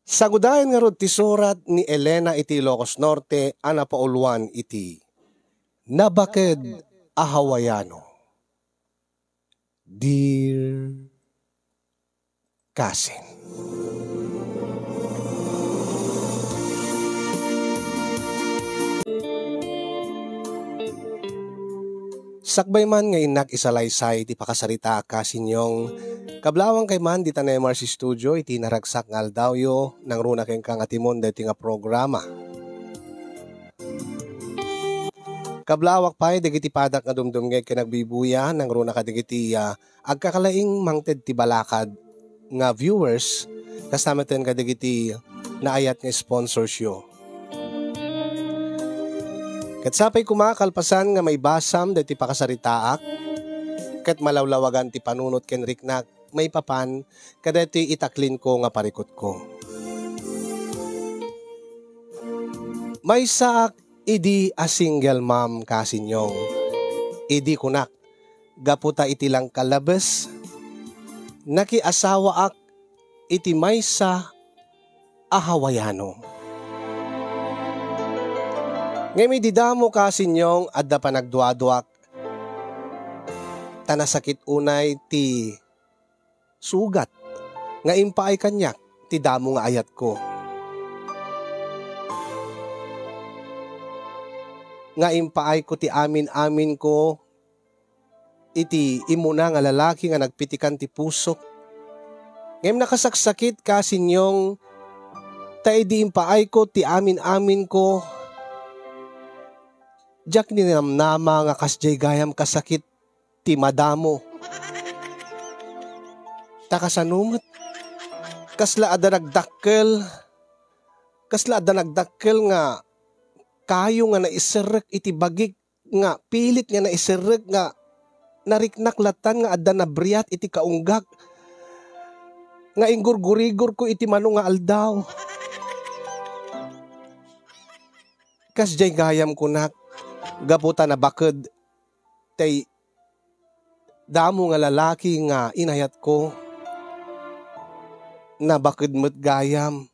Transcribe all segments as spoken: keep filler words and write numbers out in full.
Sagudayen ngarud ti surat ni Elena iti Ilocos Norte a napauluan iti Nabaked a Hawaiano. Dear Cousin. Sakbay man nga innak isalaysay ti pakasaritaak, Cousin Yong, kablaawankay man dita Nemars Studio iti naragsak nga aldawyo, nangruna kenka nga timon daytoy nga programa. Kablawak pay dagiti padak nga dumdumngeg ken agbubuya, nangruna kadagiti, ah, agkakalaing mangted ti balakad nga viewers, kasta metten kadagiti naayat nga sponsors yo. Ket sapay koma, kalpasan nga maibasam daytoy pakasaritaak, ket malawlawagan ti panunot ken riknak maipapan kadaytoy itaklinko nga parikutko. Maysaak idi a single mom, Cousin Yong. Idi kunak, gapu ta iti langkalabes, nakiasawaak iti maysa a Hawaiano. Ngem idi damo, Cousin Yong, adda panagduaduak, ta nasakit unay ti sugat nga impaay kaniak ti damo nga ayatko. Nga impaayko ti amin-aminko iti immuna nga lalaki nga nagpitikan ti pusok. Ngem nakasaksakit, Cousin Yong, ta idi impaayko ti amin-aminko, diak ninamnama nga kasdiay gayam kasakit ti madamo. Ta kasano met? Kasla adda nagdakkel, kasla adda nagdakkel nga kayo nga naiserrek iti bagik, nga pilit nga naiserrek nga nariknak latan nga adda nabriat iti kaunggak, nga inggurgurigorko iti mano nga aldaw. Kasdiay gayam kunak, gapu ta nabaked tay damo nga lalaki nga inayatko, nabaked met gayam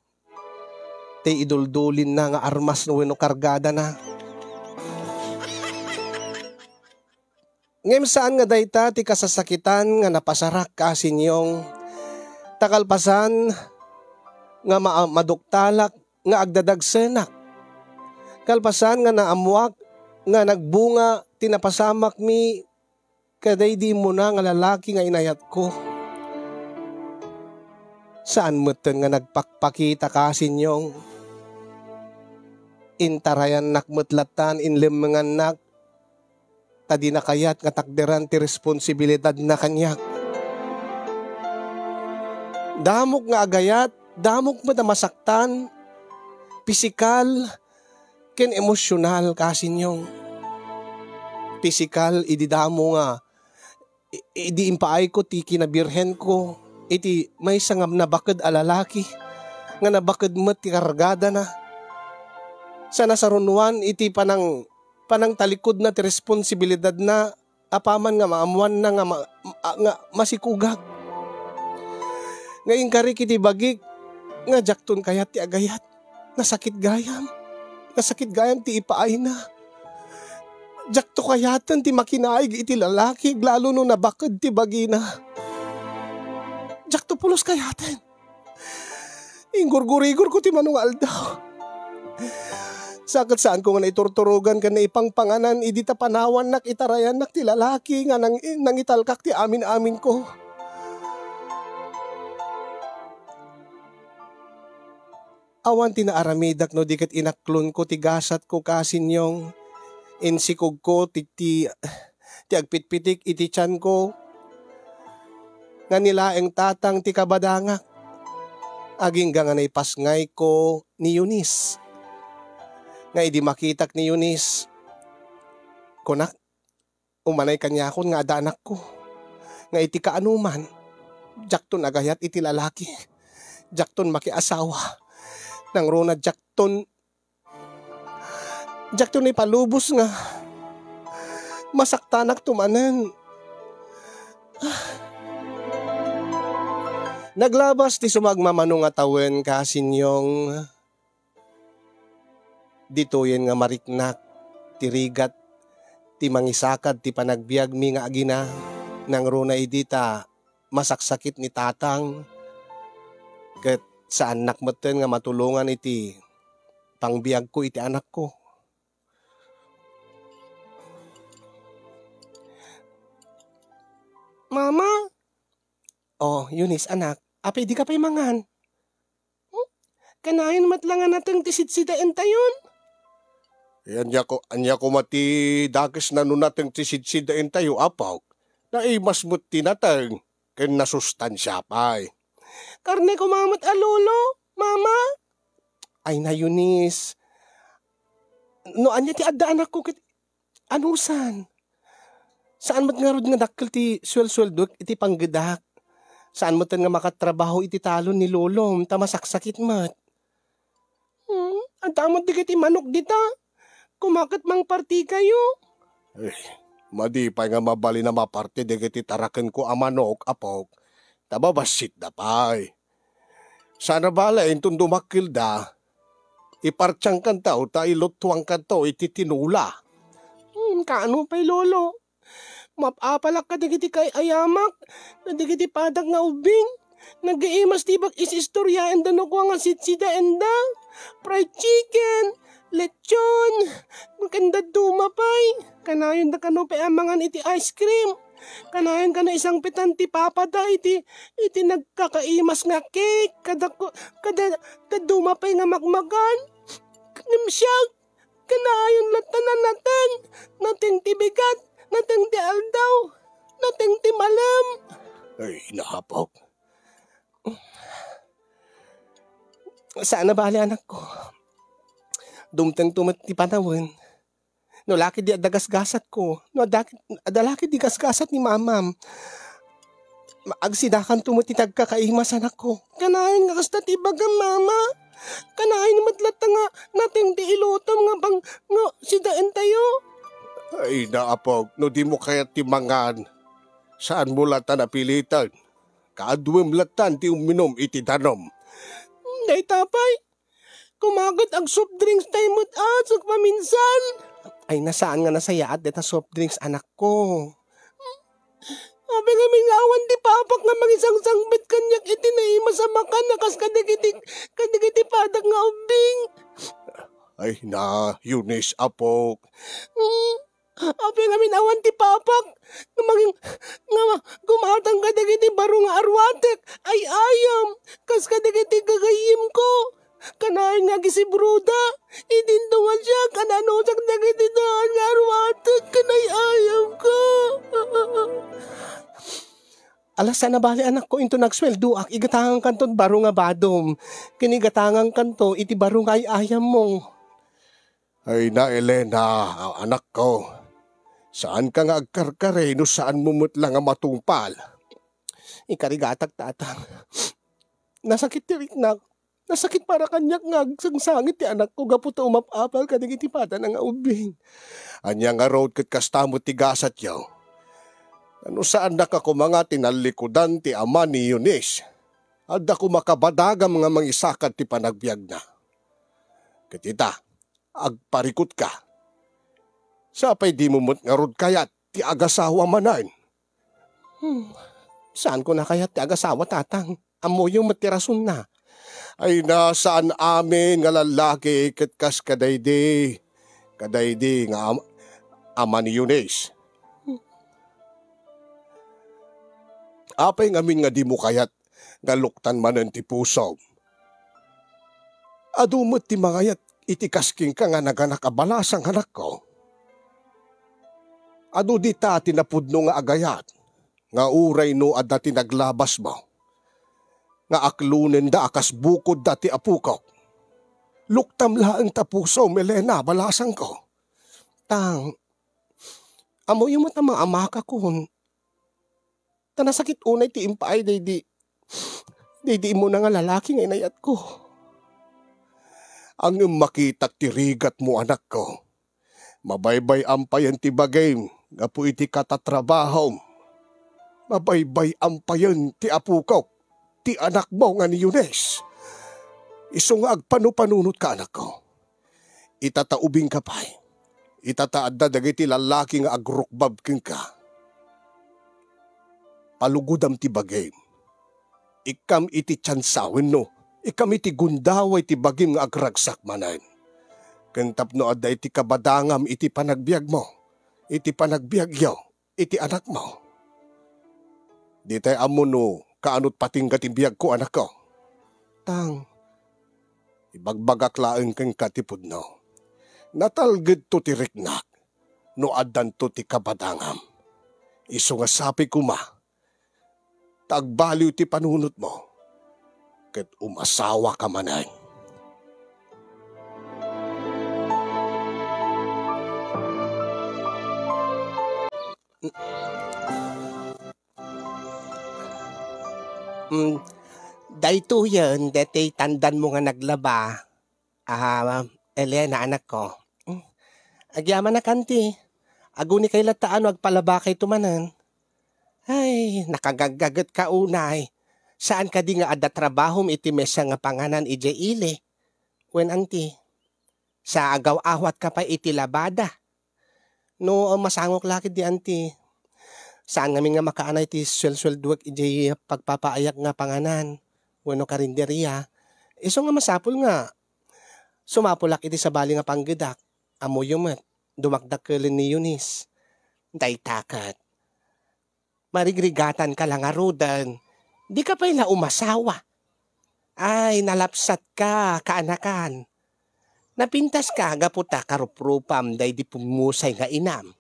tay iduldulinna nga armas wenno kargadana. Ngem saan nga dayta ti kasasakitan nga napasarak, Cousin Yong, ta kalpasan nga ma-, maduktalak nga agdadagsenak, kalpasan nga naammoak nga nagbunga ti napasamakmi kadaydi immuna nga lalaki nga inayatko. Saan metten nga nagpakpakita, Cousin Yong. Intarayannak met latan, inlemmengannak, ta dina kayat nga takderan ti responsibilidadna kaniak. Damok nga agayat, damok met a masaktan, pisikal, ken emosyonal, Cousin Yong. Pisikal, idi damo nga, i-, idi impaayko ti kinabirhenko iti maysa nga nabaked a lalaki, nga nabaked met ti kargadana. Sa nasarunoan iti panang-, panangtalikodna ti responsibilidadna, apaman nga maammoanna nga ma-, a-, nga masikugak. Nga inkarik iti bagik nga diakton kayat ti agayat. Nasakit gayam. Nasakit gayam ti ipaayna. Diakto kayaten ti makinaig iti lalaki, lalo no nabaked ti bagina. Diakto pulos kayaten. Inggurgurigorko ti mano nga aldaw. Sa ket saanko nga naiturturogan ken naipangpanganan idi ta panawannak itarayannak ti lalaki nga nang-, nangitalkak ti amin-aminko. Awan ti naaramidak no di ket inaklonko ti gasatko, Cousin Yong. Insikogko ti, ti, ti agpitpitik iti tianko nga ni laeng tatang ti kabadangak. Agingga nga naipasngayko ni Eunice. Nga idi makitak ni Eunice, kunak, umanay kaniakon nga adda anakko. Nga iti kaanoman, diakton agayat iti lalaki. Diakton makiasawa. Nangruna diakton, diakton ipalubos nga masaktanakto manen. Naglabas ti sumagmamano nga tawen, Kasinyong. Ditoyen nga mariknak ti rigat ti mangisakad ti panagbiagmi nga agina, nangruna idi ta masaksakit ni Tatang, ket saannak metten nga matulongan iti pangbiagko iti anakko. Mama? Oh, Eunice, anak, apay dika pay mangan? Hmm? Kanayon met la nga nateng ti sidsidaentayon? Eh, ania ko, ania koma ti dakesna no nateng ti sidsidaentayo, apok? Naimas met ti nateng, ken nasustansia pay. Karne koma met a, Lolo, Mama? Ay na, Eunice. No ania ti adda anakko ket anusan? Saan met ngarud nga dakkel ti suelsueldok iti panggedak. Saan metten nga makatrabaho iti talon ni Lolom ta masaksakit met. Hmm, adda met dagiti manok dita. Koma ket mangpartikayo. Eh, madi pay nga mabalin a maparti dagiti tarakenko a manok, apok, ta babassitda pay. Saan a bale, inton dumakkelda, ipartiangkanto ta iluttuangkanto iti tinola. Hmm, kaano pay, Lolo? Map-apalak kadagiti kay-ayamak, kadagiti padak nga ubbing. Nagaimas ti bag-is istoryaenda no kua nga sitsidaenda. Fried chicken, lechon, ken dadduma pay. Kanayonda kano pay a mangan iti ice cream. Kanayon kano isangpetan ti papada iti, iti nagkakaimas nga cake. Kada, kada, dadduma pay nga makmakan. Ngem siak, kanayon latta a nateng, nateng ti bigat, nateng ti aldaw, nateng ti malem. Ay, naapok. Saan a bale, anakko. Dumtengto met ti panawen. No la ketdi adda gasgasatko, no adda, adda la ketdi gasgasat ni mamam, ma-, agsidakanto met ti nagkakaimas, anakko. Kanayon nga kasta ti ibagam, Mama. Kanayon met latta nga nateng ti ilutom nga pang-, nga sidaentayo. Ay, naapok, no dimo kayat ti mangan, saanmo latta a piliten. Kaaduem lattan ti uminum iti danum. Dayta pay, koma ket ag-soft drinks tayo met, a, sak paminsan. Ay, na, saan nga nasayaat dayta soft drinks, anakko. Apay ngamin nga awan ti papak nga mangisangsangbit kaniak iti naimas a makan a kas kadagiti, kadagiti padak nga ubbing. Ay na, Eunice, apok. Mm, apay ngamin awan ti papak nga mangin-, nga ma-, gumatang kadagiti baro nga arwatek ay ayam, kas kadagiti gagayyemko. Kanayon nga agisibroda, idinto nga siak a nanusak dagiti daan nga arwatek ken ay ayamko. Ala, saan a bale, anakko, inton agsueldoak, igatangankanton baro nga badom, ken igatangankanto iti baro nga ay-ayammo. Ay na, Elena, a-, anakko, saanka nga agkarkari no saanmo met la nga matungpal. Ikarigatak, Tatang. Nasakit ti riknak. Nasakit para kaniak nga agsangsangit ti anakko gapu ta umap-apal kadagiti padana nga ubbing. Ania ngarud ket kasta met ti gasatyo? No saannak a koma nga tinallikudan ti ama ni Eunice, adda koma kabadagam nga mangisakad ti panagbiagna. Ket ita, agparikutka. Sapay dimo met ngarud kayat ti agasawa manen? Hmm, saanko a kayat ti agasawa, Tatang. Ammoyo met ti rasonna. Ay na, saan amin nga lallaki ket kas kadaydi, kadaydi nga am-, ama ni Eunice. Apay ngamin nga dimo kayat nga luktan manen ti pusom? Adu met ti mangayat iti kas kenka nga naganak a balasang, anakko. Adu dita ti napudno nga agayat, nga uray no adda ti naglabasmo, nga aklonenda a kas bukodda ti apokok. Luktam laeng ta pusom, Elena, balasangko. Tang, ammoyo met a maamakakon. Ta nasakit unay ti impaay daydi, daydi immuna nga lalaki nga inayatko. Ngem makitak ti rigatmo, anakko. Mabaybay-am payen ti bagim gapu iti katatrabahom. Mabaybay-am payen ti apokok. ti anakmo nga ni Eunice. Isu nga agpanupanunotka, anakko. Ita ta ubingka pay. Ita ta adda dagiti lallaki nga agrukbab kenka. Palugodam ti bagim. Ikkam iti tiansa wenno ikkam iti gundaway ti bagim nga agragsak manen. Ken tapno adda iti kabadangam iti panagbiagmo, iti panagbiagyo, iti anakmo. Ditay ammo no kaanot patingga ti biagko, anakko. Tang, ibagbagak laeng kenka ti pudno. Natalgedto ti riknak no addanto ti kabadangam. Isu nga sapay koma ta agbaliw ti panunotmo ket umasawaka manen. Mm, daytoyen, daytoy tandanmo nga naglaba, ah, Elena, anakko. Mm, agyamanak, anti. Agunikay latta no agpalabakayto manen. Ay, nakagaggagetka unay. Saan kadi nga adda trabahom iti maysa nga panganan idiay ili? Wen, anti. Sa agaw-awatka pay iti labada. No, masangok la ketdi, anti. Saan ngamin nga makaanay ti suelsueldoek idiay pagpapaayak nga panganan wenno karinderia. Isu nga masapul nga sumapulak iti sabali nga panggedak. Ammoyo met, dumakdakkelen ni Eunice. Dayta ket, marigrigatanka la ngaruden. Dika pay la umasawa. Ay, nalapsatka, kaanakan. Napintaska gapu ta karuprupam daydi pummusay nga inam.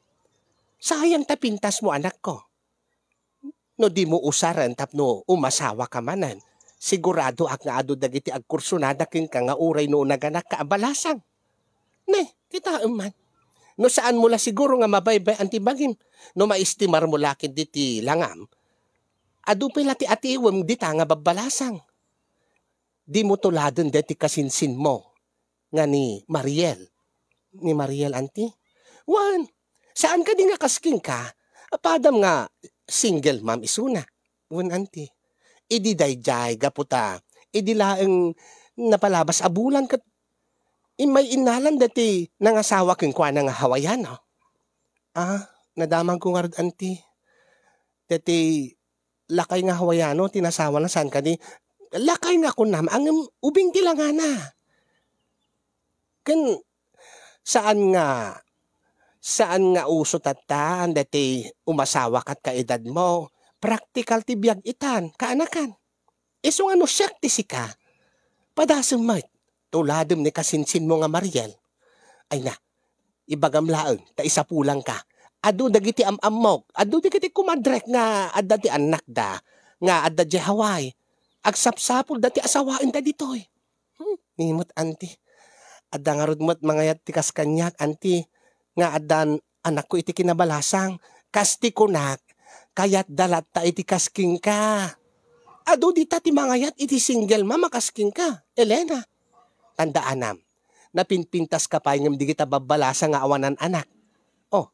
Sayang ta pintasmo, anakko. No dimo usaren tapno umasawaka manen, siguradoak nga adu dagiti agkursunada kenka nga uray no naganakka a balasang. Ne, kitaem man. No saanmo la siguro nga mabaybay-an ti bagim, no maestimarmo la ketdi ti langam, adu pay la ti atiwem dita nga babbalasang. Dimo tuladen daytoy kasinsinmo nga ni Mariel. Ni Mariel, anti? Wen, saan kadi nga kas kenka, padam nga single mom isuna. Wen, anti. Idi daydiay, gapu ta, idi laeng napalabas a bulan ket immay innalan daytoy nangasawa kenkuana nga Hawaiano. Ah, nadamagko ngarud, anti. Daytoy lakay nga Hawaiano ti nasawana, saan kadi? Lakay nga kunam, ngem ubing ti langana. Ken saan nga, saan nga uso tatta, daytoy umasawa ket kaedadmo, praktikal ti biag itan, kaanakan. Isu nga no siak ti sika, padasem met, tuladem ni kasinsinmo nga Mariel. Ay na, ibagam laeng ta isapulangka. Adu dagiti am-ammok, adu dagiti kumadrek nga adda ti annakda, nga adda diay Hawaii. Agsapsapulda ti asawaenda ditoy. Hmm, ni met, anti. Adda ngarud met mangayat ti kas kaniak, anti, nga addan anakko iti kinabalasang. Kas ti kunak, kayatda latta iti kas kenka. Adu dita ti mangayat iti single mom a kas kenka, Elena. Tandaanam, napinpintaska pay ngem dagita babbalasang nga awanan anak. Oh,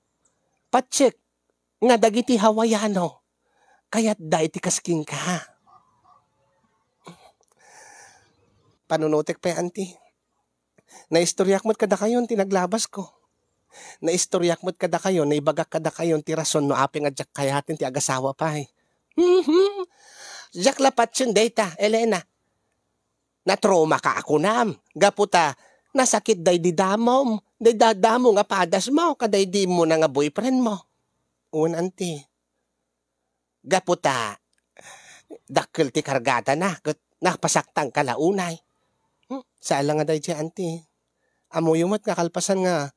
patsek nga dagiti Hawaiano, kayatda iti kas kenka. Panunotek pay, anti. Naistoriak met kadakayon ti naglabasko. Naistoriak met kadakayon, naibagak kadakayon ti rason no apay nga diak kayaten ti agasawa pay. Mhm. Diak la patien dayta, Elena. Natraumaka a kunam, gapu ta nasakit daydi damom, daydi damo nga padasmo, kadaydi immuna nga boyfriendmo. Wen, anti. Gapu ta dakkel ti kargadana ket napasaktangka la unay. Hmm, saan la nga daydiay, anti. Ammoyo met nga kalpasan nga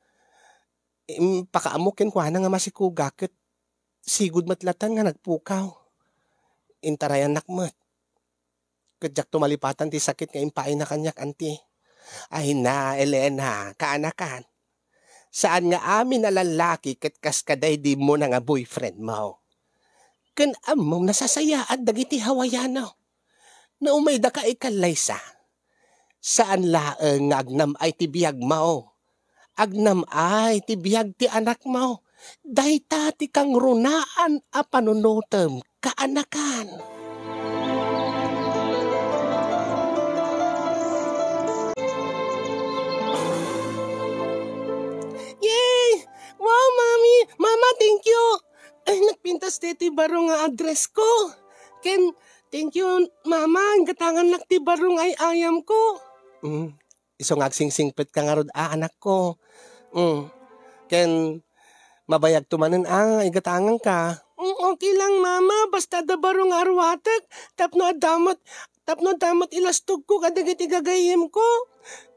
impakaammo kenkuana nga masikugak ket sigud met latta nga nagpukaw. Intarayannak met. Ket diakto malipatan ti sakit nga impaayna kaniak, anti. Ay na, Elena, kaanakan. Saan nga amin a lallaki ket kas kadaydi immuna nga boyfriendmo. Ken ammom, nasasayaat dagiti Hawaiano. No umaydaka ikallaysa, saan laeng nga agnam-ay ti biagmo. Agnam-ay ti biag ti anakmo. Dayta ti kangrunaan a panunotem, kaanakan. ti baro nga address ko. Ken, thank you, Mama, inggatangannak ti baro nga ay-ayam ko. Mm, isu nga agsingsingpet ka ngarud a, anak ko. Mm. Ken, mabayag to manen a, igatangan ka. Mm, okay lang, Mama, basta adda baro nga aruatek, tapno adda met, tapno adda met ilastog ko kadagiti gagayyem ko.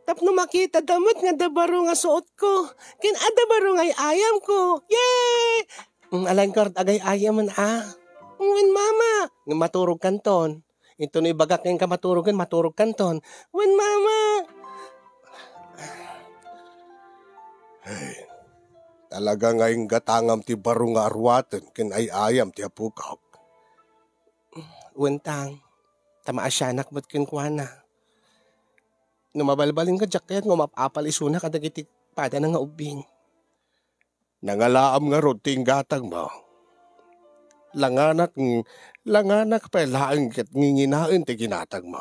Tapno makita da met nga adda baro nga suot ko. Ken adda baro nga ay-ayam ko. Yay! Mm, alaen ko ngarud agay-ayamen a. Wen, Mama. Ngem maturog kanton. Intono ibagak nga inka maturog, ngem maturog kanton. Wen, Mama. Hey, talaga nga inggatangam ti baro nga aruaten ken ay-ayam ti apokak. Wen, Tang, ta maasianak met kenkuana. No mabalbalinka, diak kayat nga umap-apal isuna kadagiti padana nga ubbing. Nangalaam ngarud ti inggatangmo. Langanak, langanak pay laeng ket nginginaen ti ginatangmo.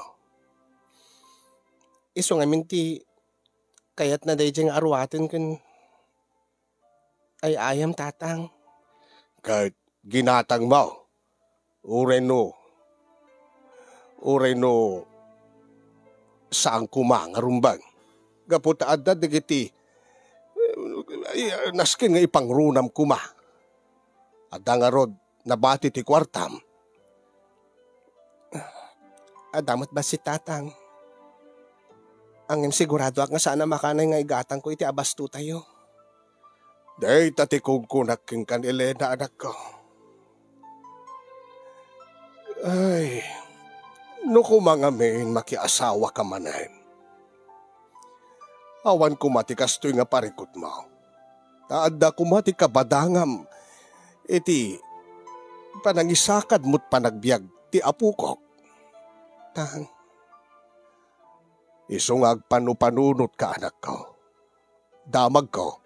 Isu ngamin ti kayatna daydiay nga aruaten ken ay-ayam, Tatang. Ket ginatangmo, uray no, uray no saan koma nga rumbeng. Gapu ta adda dagiti, eh, nasken nga ipangrunam koma. Adda ngarud nabati ti kuartam. Adda met bassit, Tatang. Ngem siguradoak nga saan a makanay nga igatangko iti abastotayo. Dayta ti kunkunak kenka ni Elena, anakko. Ay, no koma ngamin makiasawaka manen. Awan koma ti kastoy nga parikutmo. Ta adda koma ti kabadangam iti panangisakad met panagbiag ti apokok. Tang, isu nga agpanupanunotka, anakko. Damagko,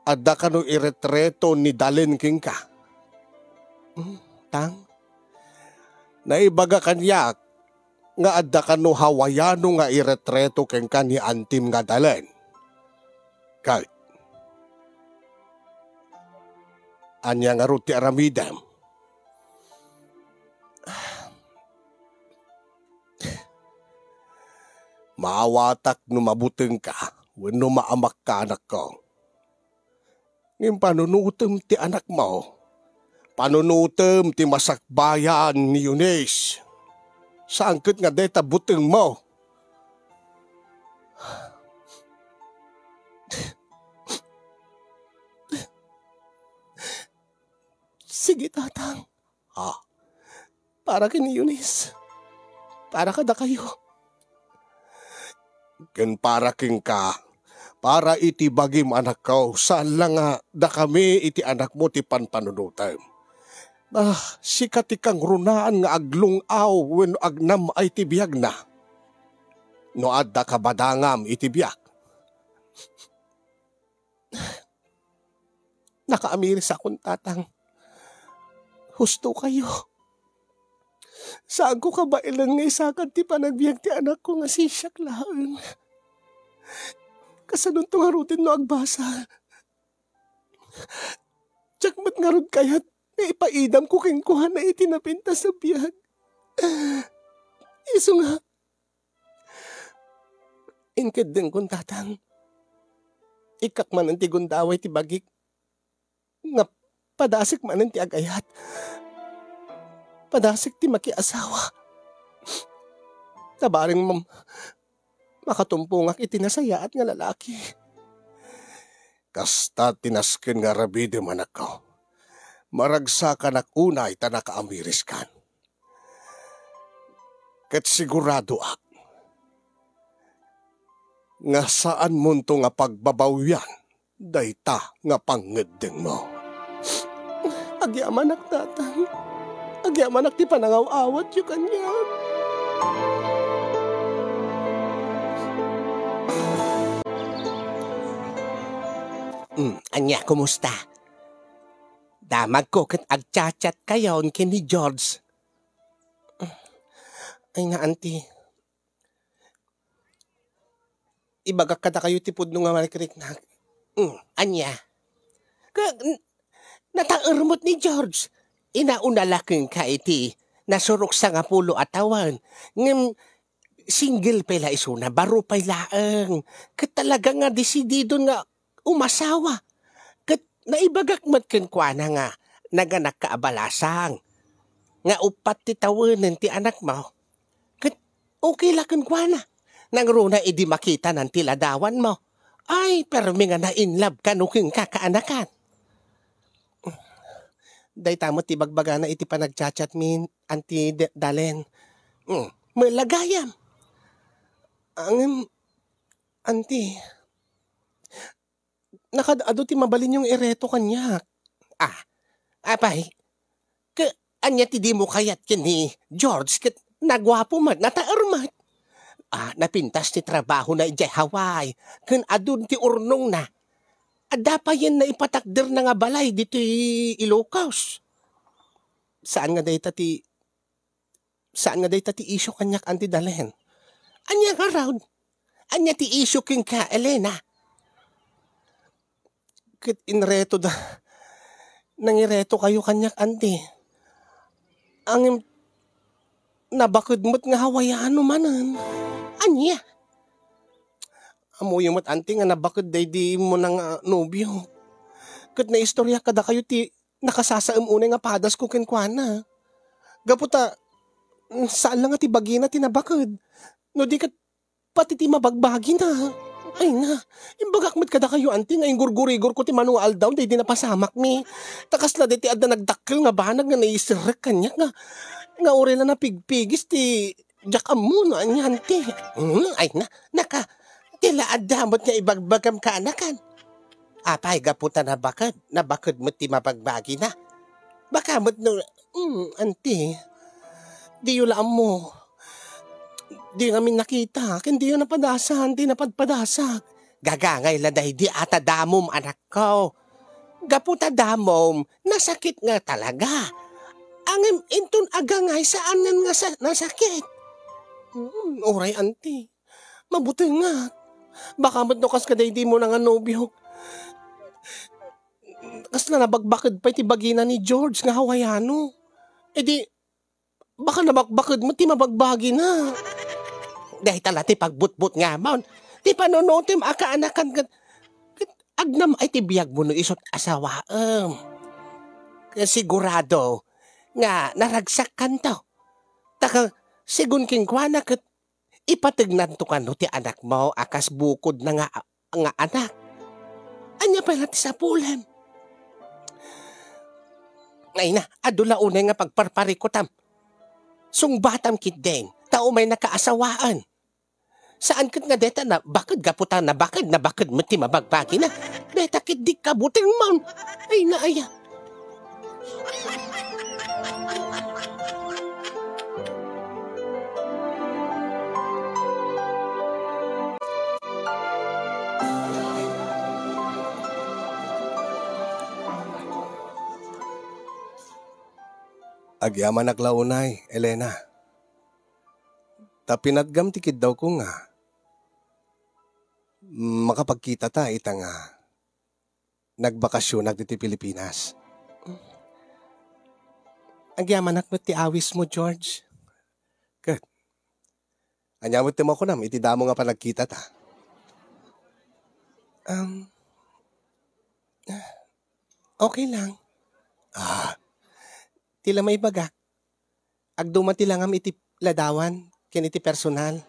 adda kano iretreto ni Dalen kenka? Hmm, Tang? Naibaga kaniak nga adda kano Hawaiano nga iretreto kenka ni antim nga Dalen. Ket ania ngarud ti aramidem? Maawatak no mabutengka wenno maamakka, anakko. Ngem panunotem ti anakmo. Panunotem ti masakbayan ni Eunice. Saan ket nga dayta butengmo. Sige, Tatang. Ah. Para ken ni Eunice. Para kadakayo. Ken para kenka, para iti bagim, anakko, saan la nga dakami iti anakmo ti panpanunotem. Ah, sika ti kangrunaan nga aglung-aw wenno agnam-ay ti biagna. No adda kabadangam iti biag. Nakaamirisakon, Tatang. Husto kayo. Saanko kabaelan nga isakad ti panagbiag ti anakko nga sisiak laeng. Kasanonto ngaruden no agbasol? Diak met ngarud kayat nga ipaidamko kenkuana iti napintas a biag. Isu nga, inkeddengkon, Tatang. Ikkak manen ti gundaway ti bagik nga padasek manen ti agayat. Padasek ti makiasawa. Ta bareng mam-, makatumpongak iti nasayaat nga lalaki. Kasta ti nasken nga aramidem, anakko. Maragsakanak unay ta nakaamiriskan. Ket siguradoak nga saanmonto nga pagbabawian dayta nga pangngeddengmo. Agyamanak, Tatang. Agyamanak ti panangaw-awatyo kaniak. Mm, ania, kumusta? Damagko ket agchat-chat kayon ken ni George. Ay nga, Auntie. Ibagak kadakayo ti pudno nga marikriknak. Mm, ania? Ka-, n-, nataer met ni George. inauna la kenka iti nasurok sangapulo a tawen, ngem single pay la isuna, baro pay laeng. Ket talaga nga desididon nga umasawa. Ket naibagak met kenkuana nga naganakka a balasang, nga uppat ti tawenen ti anakmo. Ket okay la kenkuana. Nangruna idi makitanan ti ladawanmo, ay, permi nga na-in love kano kenka, kaanakan. Dayta met ti bagbagana iti panagchat-chatmi, Auntie D-, Dalen. Mm, met la gayam. Ngem, Auntie, nakaad-adu ti mabalinyo nga ireto kaniak. Ah, apay, ke-, ania ti dimo kayat ken ni George ket naguapo met, nataer met. Ah, napintas ti trabahona idiay Hawaii, ken adun ti urnongna. Adda payen naipatakderna nga balay ditoy Ilocos. Saan nga dayta ti, saan nga dayta ti issue kaniak, Auntie Dalen? Ania ngarud? Ania ti issue kenka, Elena? Ket inreto da, nangireto kayo kaniak, Auntie. Ngem nabaked met nga Hawaiano manen. Ania? Ammoyo met, Auntie, nga nabaked daydi immuna nga nobio. Ket naistorya kadakayo ti nakasasaem unay nga padasko kenkuana. Gapu ta, mm, saan la nga ti bagina ti nabaked. No di ket, pati ti mabagbagina. Ay na, imbagak met kadakayo, Auntie, nga inggurgurigorko ti mano nga aldaw daydi napasamakmi. Ta kasla daydi adda nagdakkel nga banag nga naiserrek kaniak nga, nga uray la napigpigis ti diak ammo no ania, Auntie. Hmm, ay na, naka, ti la adda met nga ibagbagam kaanakan. Apay, gapu ta nabaked, nabaked met ti mabagbagina. Baka met no, hmm, Auntie, diyo la ammo. Diyo ngamin nakita, ken diyo napadasan ti napadpadasak. Gagangay la daydi a ta damom, anakko. Gapu ta damom, nasakit nga talaga. Ngem inton agangay, saanen nga sa-, nasakit. Hmm, uray, Auntie. Mabutengak. Baka met no kas kadaydi immuna nga nobio, kasla nabagbaked pay ti bagina ni George nga Hawaiano. Idi, baka nabakbaked met ti mabagbagina. Dayta la ti pagbutbutngamon. Ti panunotem a kaanakan ket, ket agnam ay ti biagmo no isut' asawaem. Ket sigurado nga naragsakkanto. Ta ka, segun kenkuana ket ipategnanto kano ti anakmo a kas bukodna nga, nga anak. Ania pay la ti sapulem? Ay na, adu la unay nga pagparparikutam. Sungbatam ketdin, ta umaynaka a sawaan. Saan ket nga deta nabaked gapu ta nabaked, nabaked met ti mabagbagina. Deta ket dika butengmon. Ay na aya. Agyamanak la unay, Elena. Ta pinatgam ti kiddawko nga makapagkitata ita nga nagbakasionak ditoy Pilipinas. Agyamanak met ti awismo, George. Ket, ania met ti makunam iti damo nga panagkitata? Um, okay lang. Ah, ti la maibagak. Agduma ti langam iti ladawan ken iti personal.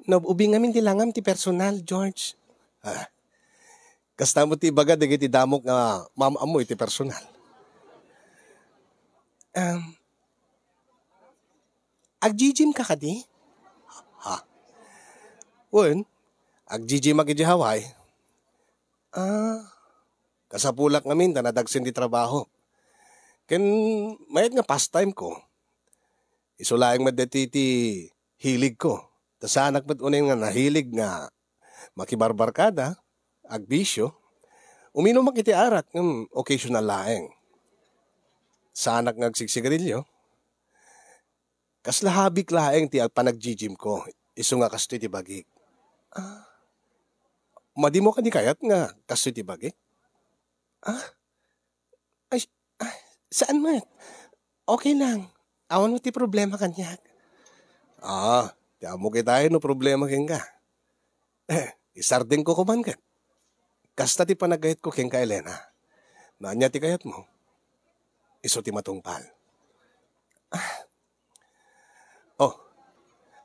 Nab-ubing ngamin ti langam ti personal, George. Ah, kasta met ti ibaga dagiti damok nga maam-ammo iti personal. Um, agjijim ka kadi? Ha? Wen, agjijimak iti Hawaii. Ah, kasapulak ngamin ta nadagsen ti trabaho. Ken mayat nga pastime ko. Isu laeng met daytoy ti hilig ko. Ta saanak met unay nga nahilig nga makibarbarkada, agbisio. Uminumak iti arak, ngem occasional laeng. Saanak nga agsigsigarilyo. Kasla habik laeng ti agpanagjijimko, isu nga kastoy ti bagik. Ah. Madimo kadi kayat nga kastoy ti bagik? Ah? Ay, ay, Saan met? Okay lang. Awan met ti problema kaniak. Ah, ti ammok itayo no problema kenka. Eh, isardengko koman ket. Kasta ti panagayatko kenka, Elena. No ania ti kayatmo, isu ti matungpal. Ah. Oh,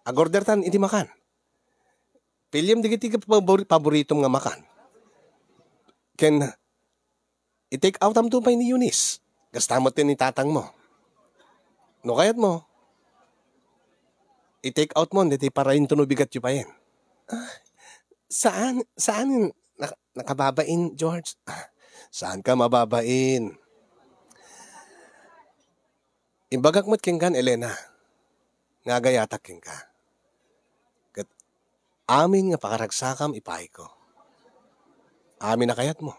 agordertan iti makan. Piliem dagiti pabor-, paboritom nga makan. Ken i-take outamto pay ni Eunice. Kasta met ti ni tatangmo. No kayatmo, i-take outmo ditoy para intono bigatyo payen. Ah, saan, saan nak-, nakababain, George? Ah, saanka mababain? Imbagak met kenkan, Elena, nga agayatak kenka. Ket amin nga pakaragsakam ipaayko. Amin a kayatmo.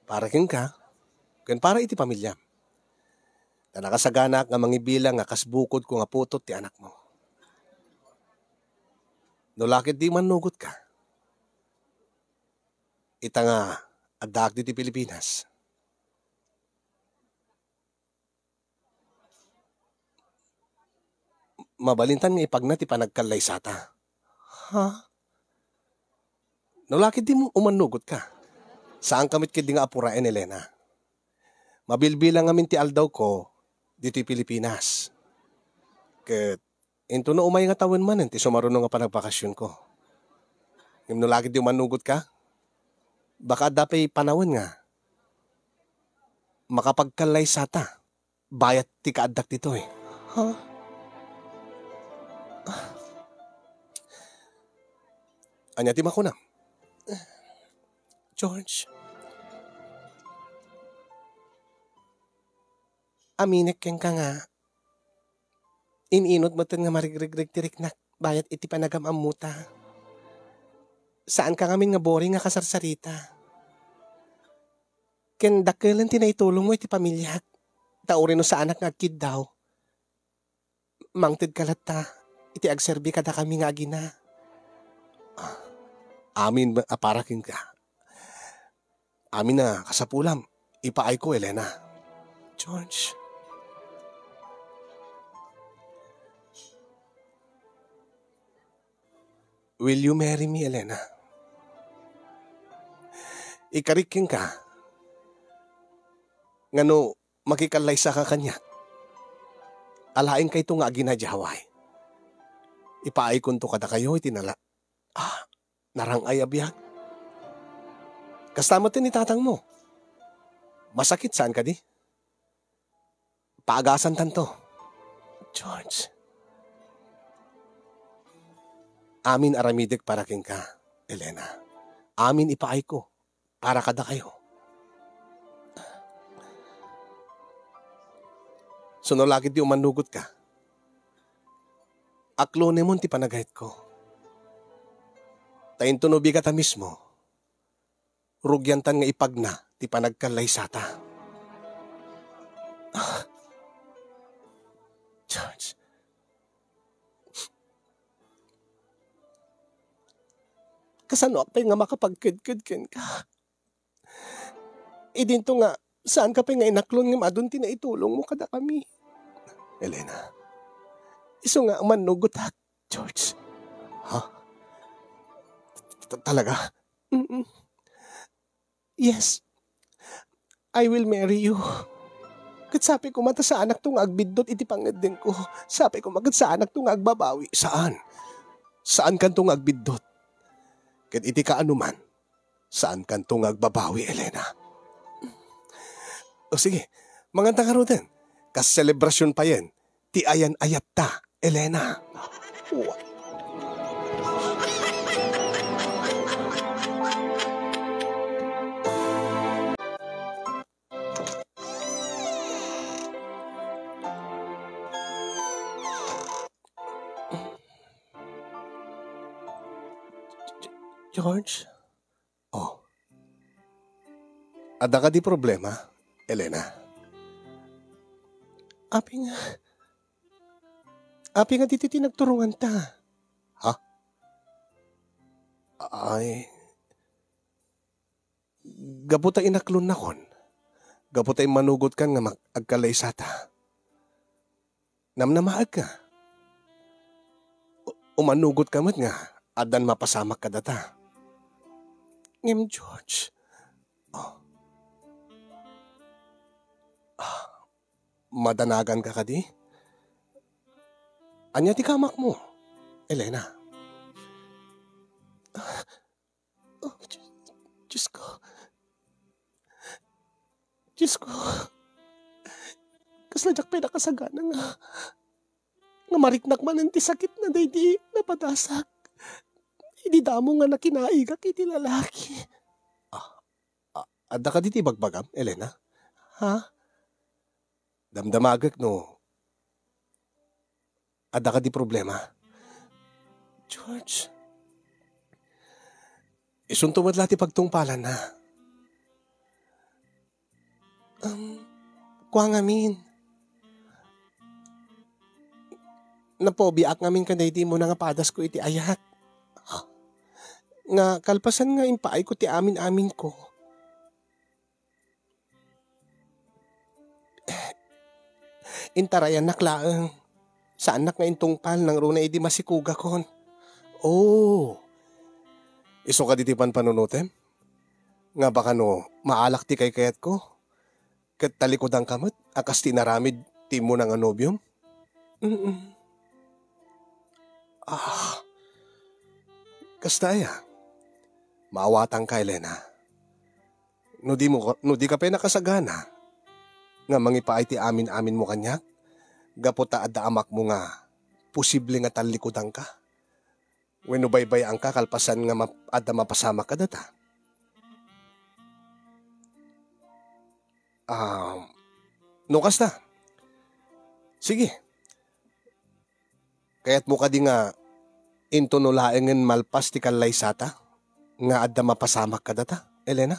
Para kenka, ken para iti pamiliam. Ta nakasaganaak nga mangibilang nga kas bukodko nga putot ti anakmo. No la ket di mannugotka, ita nga addaak ditoy Pilipinas, mabalintan nga ipagna ti panagkallaysata. Ha? No la ket di mo umannugotka. Saanka met ketdi nga apuraen, Elena. Mabilbilang ngamin ti aldawko ditoy Pilipinas. Ket intono umay nga tawen manen ti sumaruno nga panagbakasionko. Ngem no la ket di umannugotka, baka adda pay panawen nga makapagkallaysata bayat ti kaaddak ditoy. Ha? Ania ti makunam? George, aminek kenka nga in-inut metten nga marigrigreg ti riknak bayat iti panagam-ammota. Saanka ngamin nga boring nga kasarsarita. Ken dakkelen ti naitulongmo iti pamiliak. Ta uray no saanak nga agkiddaw, mangtedka latta iti agserbi kadakami nga agina. Ah, amin a para kenka. Amin a kasapulam, ipaayko, Elena. George. Will you marry me, Elena? Ikarik kenka nga no makikallaysaka kaniak, alaenkayto nga agina idiay Hawaii. Ipaaykonto kadakayo iti nala-, ah, narang-ay a biag. Kasta met ni tatangmo. Masakit, saan kadi? Paagasantanto. George. Amin aramidek para kenka, Elena. Amin ipaayko para kadakayo. Suno la ket ti umannugotka. Aklonemon ti panagayatko. Ta intono bigat a mismo, rugiantan nga ipagna ti panagkallaysata. Ah, George. Kasanoak pay nga makapagkedked kenka? Idinto nga, saanka pay nga inaklon ngem adun ti naitulongmo kadakami. Elena, isu nga mannugotak, George. Ha? Ta-, talaga? Mm-mm. Yes. I will marry you. Ket sapay koma ta saanakto nga agbiddut iti pangngeddengko. Sapay koma ket saanakto nga agbabawi. Saan? Saankanto nga agbiddut. Ket iti kaanoman, saankanto nga agbabawi, Elena. O sige, manganta ngaruden. Kas selebrasion payen ti ayan-ayatta, Elena. George? Oh. Adda kadi problema, Elena? Apay nga, apay nga ditoy ti nagturonganta? Ha? Ay, gapu ta inaklonnakon, gapu ta immanugotkan nga mag-, agkallaysata. Namnamaek nga. U-, umanugot ka met nga addan mapasamak kadata. Ngem, George, oh. Ah, madanagan ka kadi? Ania ti kamakmo, Elena? Oh, Diyos, Diyos ko. Diyos ko. Kasla diak pay nakasagana nga, nga mariknak manen ti sakitna daydi napadasak. Idi damo nga nakinaigak iti lalaki. Ah, ah, adda kadi ti ibagbagam, Elena? Ha? Damdamagek no adda kadi problema. George, isunto met la ti pagtungpalanna. Um, kua ngamin. Napobiak ngamin kadaydi immuna nga padasko iti ayat. Nga kalpasan nga impaayko ti amin-aminko, intarayannak laeng. Saannak nga intungpal nangruna idi masikugakon. Oh, isu kadi ti panpanunotem? Nga baka no maalak ti kaykayatko, ket talikudanka met a kas ti inaramid ti immuna nga nobiom? Mm-mm. Ah, kasta aya? Maawatanka, Elena. No di mo, no di ka pay nakasagana nga mangipaay ti amin-aminmo kaniak, gapu ta adda amakmo nga posible nga tallikudanka wenno baybay-anka kalpasan nga map-, adda mapasamak kadata. Ah, no kasta, sige. Kayatmo kadi nga intono laengen malpas ti kallaysata nga adda mapasamak kadata, Elena?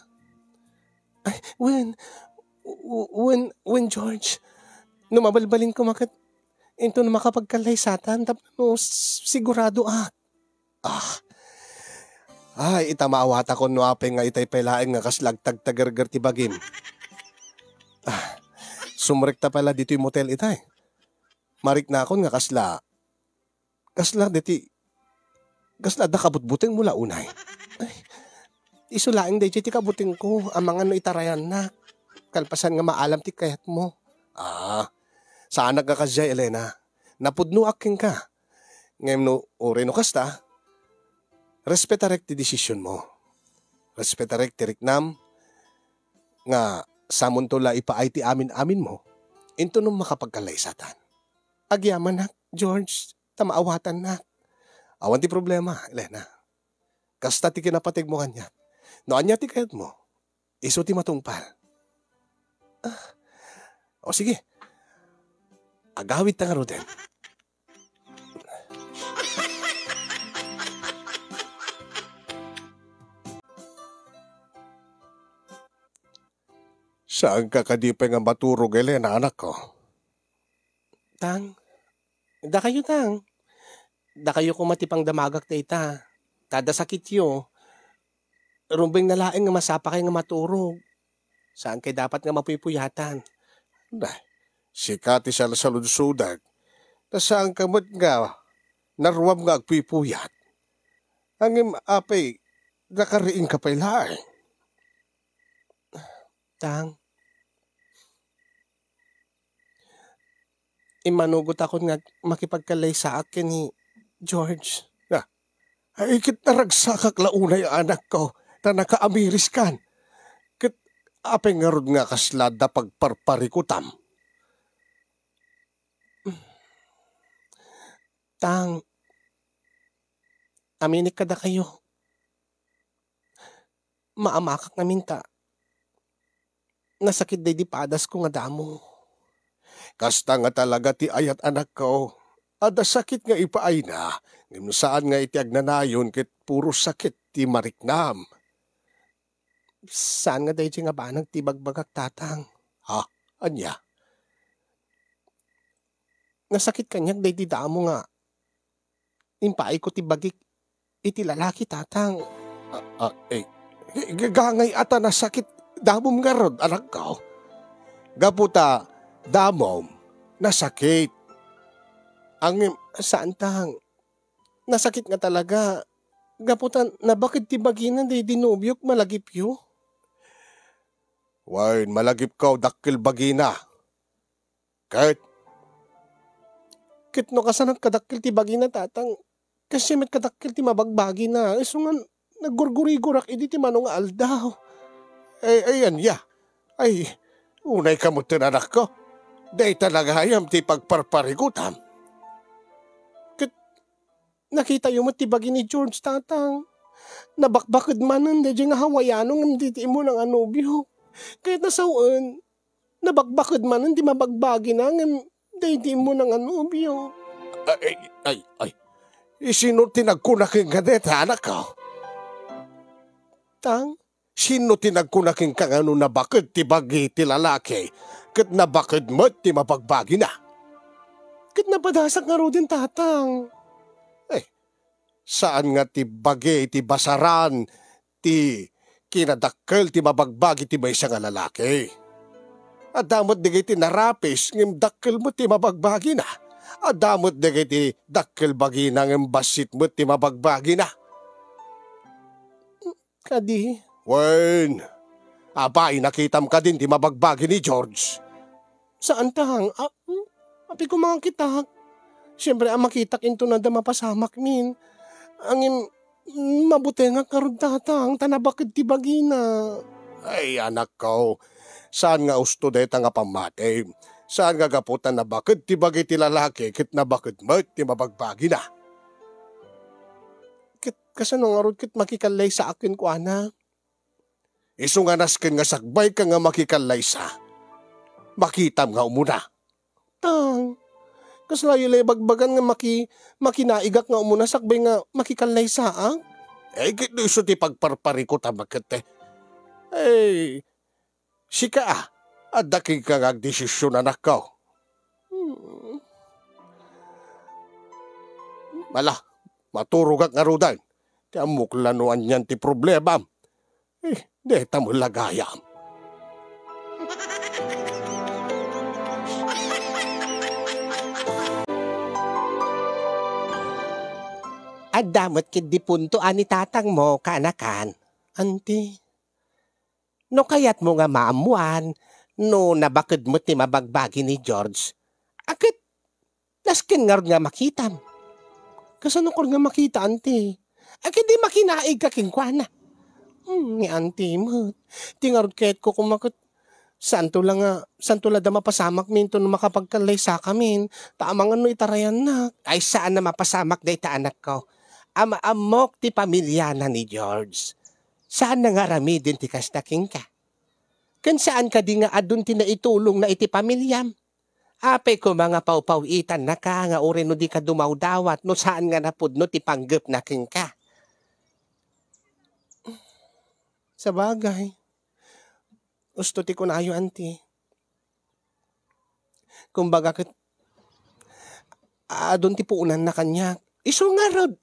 Ay, wen, w-, wen, wen, George. No mabalbalin koma ket intono makapagkallaysatan tapno s-, siguradoak. Ah. Ay, ita maawatakon no apay nga itay pay laeng nga kasla agtagtagerger ti bagim. Ah, sumrekta pay la ditoy motel itay. Mariknakon nga kasla, kasla deti, kasla adda kabutbutengmo la unay. Ay, isu laeng daydiay ti kabutengko, amangan no itarayannak. Kalpasan nga maalam ti kayatmo. Ah, saanak nga kasdiay, Elena. Napudnoak kenka. Ngem no, uray no kasta, respetarek ti desisionmo. Respetarek ti riknam nga samonto la ipaay ti amin-aminmo, intono makapagkallaysatan. Agyamanak, George, ta maawatannak. Awan ti problema, Elena. Kasta ti kinapategmo kaniak. No ania ti kayatmo, isu ti matungpal. Ah. O sige. Agawidta ngaruden. Saanka kadi pay nga maturog, Elena, anakko? Tang, dakayo, tang. Dakayo koma ti pangdamagak dayta. Ta adda sakityo, rumbeng na laeng nga masapakay nga maturog. Saankay dapat nga mapuypuyatan. Nah, sika ti salsaludsodak. Ta saanka met nga naruam nga agpuypuyat. Ngem apay, nakariingka pay laeng. Tang, immanugotakon nga makipagkallaysaak ken ni George. Ah, ay, ket naragsakak la unay, anakko, ta nakaamiriskan. Ket apay ngarud nga kasla adda pagparparikutam? Tang, aminek kadakayo. Maamakak ngamin ta nasakit daydi padasko nga damo. Kasta nga talaga ti ayat, anakko. Adda sakit nga ipaayna, ngem saan nga iti agnanayon ket puro sakit ti mariknam. Saan nga daydi nga banag ti ibagbagak, tatang? Ha? Ania? Nasakit kaniak daydi damo nga impaayko ti bagik iti lalaki, tatang. Ah, ah, eh, g-, gangay a ta nasakit damom ngarud, anakko. Gapu ta damom, nasakit. Ngem, saan tang, nasakit nga talaga. Gapu ta nabaked ti bagina daydi nobiok, malagipyo. Wen, malagipko, dakkel bagina. Ket, ket no kasano kadakkel ti bagina, tatang, kasano met kadakkel ti mabagbagina. Isu nga naggurgurigorak idi ti mano nga aldaw. Ay, ay, ania? Ay, unay ka met ten, anakko. Dayta la gayam ti pagparparikutam. Ket nakitayo met ti bagi ni George, tatang. Nabakbaked manen daydiay nga Hawaiano ngem daydi immuna nga nobio. Ket nasawen, nabakbaked manen ti mabagbagina ngem daydi immuna nga nobio. Ay, ay, ay, ay. Isino ti nagkuna kenka dayta, anakko? Tang, sino ti nagkuna kenka nga no nabaked ti bagi ti lalaki, ket nabaked met ti mabagbagina? Ket napadasak ngaruden, tatang. Eh, saan nga ti bagi ti basaran ti kinadakkel ti mabagbagi ti maysa nga lalaki. Adda met dagiti narapis ngem dakkel met ti mabagbagina. Adda met dagiti dakkel bagina ngem bassit met ti mabagbagina. Kadi? Wen, apay, nakitam kadin ti mabagbagi ni George? Saan, tang. A-, hmm? Apay koma nga kitak? Siempre a makitak inton adda mapasamakmin. Ngem, mabutengak ngarud, tatang, ta nabaked ti bagina. Ay, anakko, saan nga usto dayta nga pammati? Saan nga gapu ta nabaked ti bagi ti lalaki ket nabaked met ti mabagbagina? Ket kasano ngarud ket makikallaysaak kenkuana? Isu nga nasken nga sakbayka nga makikallaysa, makitam nga umuna. Tang, kaslayo la ibagbagan nga maki-, makinaigak nga umuna sakbay nga makikallaysaak? Eh, ket no isu ti pagparparikutam ket, eh. Eh, sika, a, adda kenka nga agdesisyon, anakko. Hmm. Ala, maturogak ngaruden. Ti ammok la no anian ti problemam. Eh, deta met la gayam. Adda met ketdi punto a ni tatangmo, kaanakan. Anti, no kayatmo nga maammoan no nabaked met ti mabagbagi ni George, a ket nasken ngarud nga makitam. Kasano koma nga makita, anti? Agidi makinaigka kenkuana. Hmm, ni anti met. Ti ngarud kayatko koma ket saanto la nga, saanto la da mapasamakmi inton no makapagkallaysakamin, ta amangan no itarayannak. Ay, saan a mapasamak dayta, anakko. Am-, ammok ti pamiliana ni George. Saan nga aramiden ti kasta kenka. Ken saan kadi nga adun ti naitulongna iti pamiliam? Apay koma nga pawpaw-itannaka nga uray no dika dumawdawat no saan nga napudno ti panggepna kenka. Sabagay, usto ti kunayo, anti. Kumbaga ket, adun ti puonanna kaniak. Isu ngarud.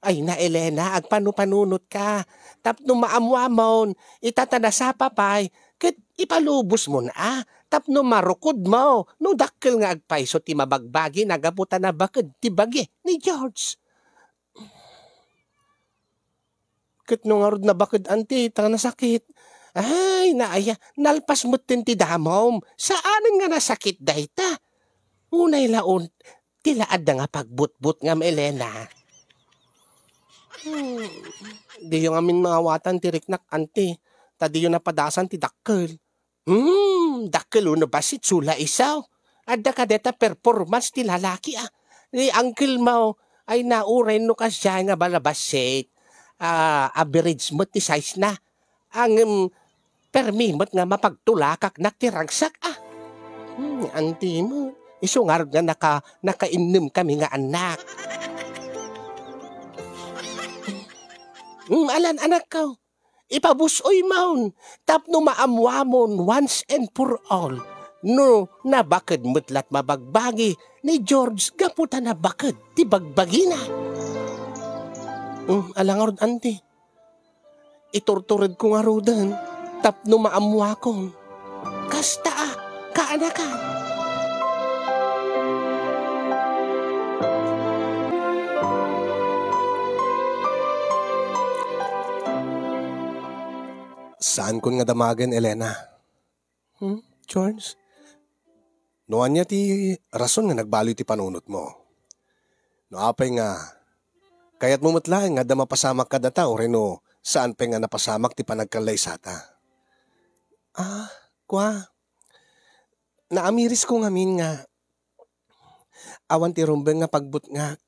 Ay na, Elena, agpanupanunotka. Tapno maammoamon, ita ta nasapa pay, ket ipalubosmon a, tapno marukodmo, no dakkel nga agpayso ti mabagbagi na gapu ta nabaked ti bagi ni George. Ket no ngarud nabaked, anti, ta nasakit. Ay, naaya, nalpas metten ti damom. Saanen nga nasakit dayta. Unay la un-, ti la adda nga pagbutbutngam, Elena. Hmm, diyo ngamin maawatan ti riknak, anti, ta diyo napadasan ti dakkel. Hmm, dakkel wenno bassit, sula isu. Adda kadayta performance ti lalaki, a. Ni uncle mo, ay na, uray no kasdiay nga balabassit, a, average met ti size na. Ngem permi met nga mapagtulakaknak ti ragsak, a. Hmm, anti met. Isu ngarud nga naka-, nakainnem kami nga annak. Hmm, alan, anakko. Ipabus-oymon tapno maammoamon once and for all no nabaked met la ti mabagbagi ni George gapu ta nabaked ti bagbagina. Hmm, ala ngarud, anti. Iturturedko ngaruden tapno maammoakon. Kasta a, Anakan. Saankon nga damagen, Elena. Hmm, George? No ania ti rason nga nagbaloy ti panunotmo? No apay nga kayatmo met laeng nga adda mapasamak kadata, uray no saan pay nga napasamak ti panagkallaysata? Ah, kua, naamirisko ngamin nga awan ti rumbeng nga pagbutngak.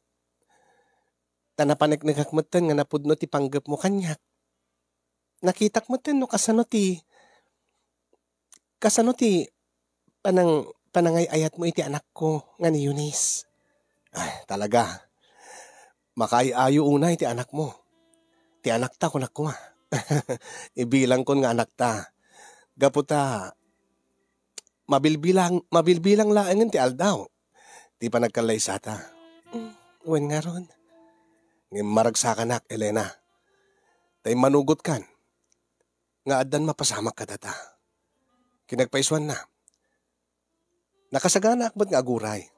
Ta napaneknekak metten nga napudno ti panggepmo kaniak. Nakitak metten no kasano ti, kasano ti panang-, panangay-ayatmo iti anakko nga ni Eunice. Ay, talaga. Makaay-ayo unay ti anakmo. Ti anakta, kunak koma. Ibilangkon nga anakta. Gapu ta, mabilbilang, mabilbilang laengen ti aldaw ti panagkallaysata. Mm, wen ngarud. Ngem maragsakanak, Elena. Ta immanugotkan nga addan mapasamak kadata. Kinagpaisuanna, nakasaganaak met nga aguray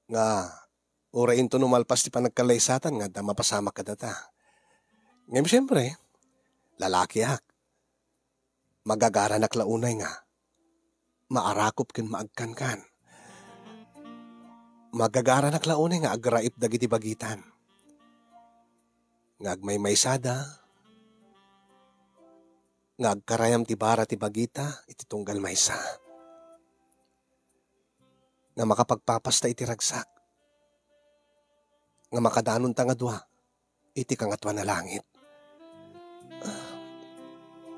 nga uray inton umalpas ti panagkallaysatan nga adda mapasamak kadata. Ngem siempre, lalakiak. Magagaranak la unay nga maarakop ken maagkankan. Magagaranak la unay nga agraip dagiti bagitan. Nga agmaymaysada, nga agkarayam ti bara ti bagita iti tunggal maysa. Nga makapagpapasta iti ragsak. Nga makadanonta nga dua iti kangatoan a langit.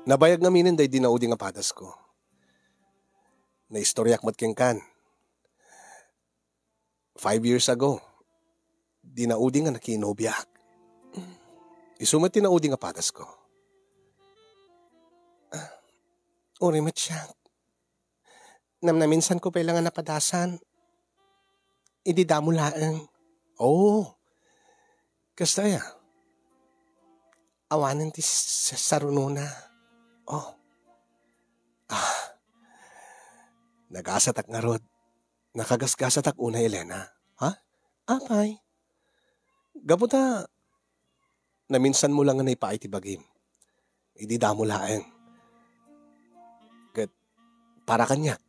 Nabayag ngaminen daydi naudi nga padasko. Naistoriak met kenkan. Five years ago, di naudi nga nakinobiak. Isu met ti naudi nga padasko. Ah, uri met siak. Namnaminsanko pay la nga napadasan. Idi damo laeng. Oo. Kasta aya. Awanen ti s-, sarunona. Oh. Ah. Nagasatak ngarud. Nakagasgasatak unay, Elena. Ha? Apay? Gapu ta, naminsanmo la nga naipaay ti bagim. Idi damo laeng. Ket para kaniak,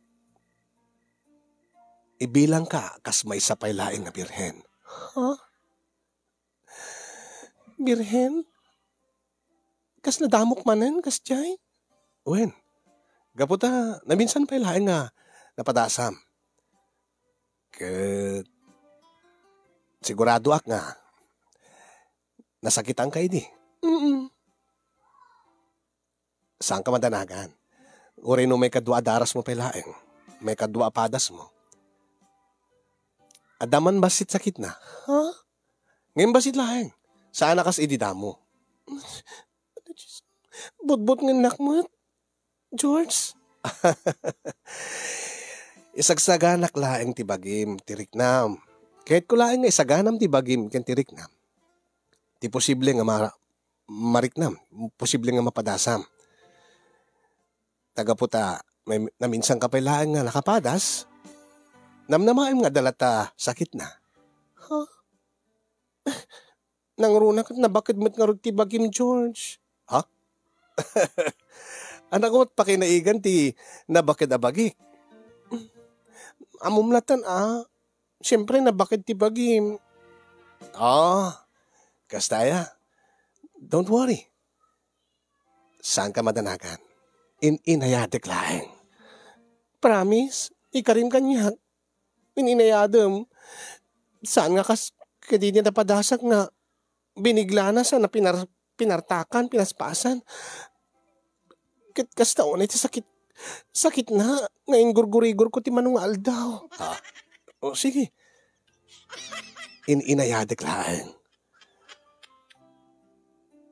ibilangka kas maysa pay laeng a birhen. Ha? Birhen? Kas nadamok manen, kasdiay? Wen, gapu ta naminsan pay laeng nga napadasam. Ket siguradoak nga nasakitanka idi. Mm. Saanka madanagan. Uray no maikadua a darasmo pay laeng, maikadua a padasmo. Adda man bassit sakitna. Ha? Ngem bassit laeng. Saan a kas idi damo. Butbutngennak met, George. Isagsaganak laeng ti bagim, ti riknam. Kayatko laeng nga isaganam ti bagim ken ti riknam. Ti posible nga mara-, mariknam, posible nga mapadasam. Ta gapu ta, may, naminsan ka pay laeng nga nakapadas, namnamaem nga adda latta sakitna. Ha? Nangruna ket nabaked met ngarud ti bagim, George. Ha? Anak met pakinaigan ti nabaked a bagik. Ammom latan a, siyempre, nabaked ti bagim. Ah, kasta aya. Don't worry. Saanka madanagan. In-inayadek laeng. Promise, ikarim kaniak. In-inayadem. Saan nga kas kadin nga napadasak nga biniglana sana pinar-, pinartakan, pinaspasan. Ket kasta unay ti sakit, sakitna nga inggurgurigorko ti mano nga aldaw. Ha? O, sige. In-inayadek laeng.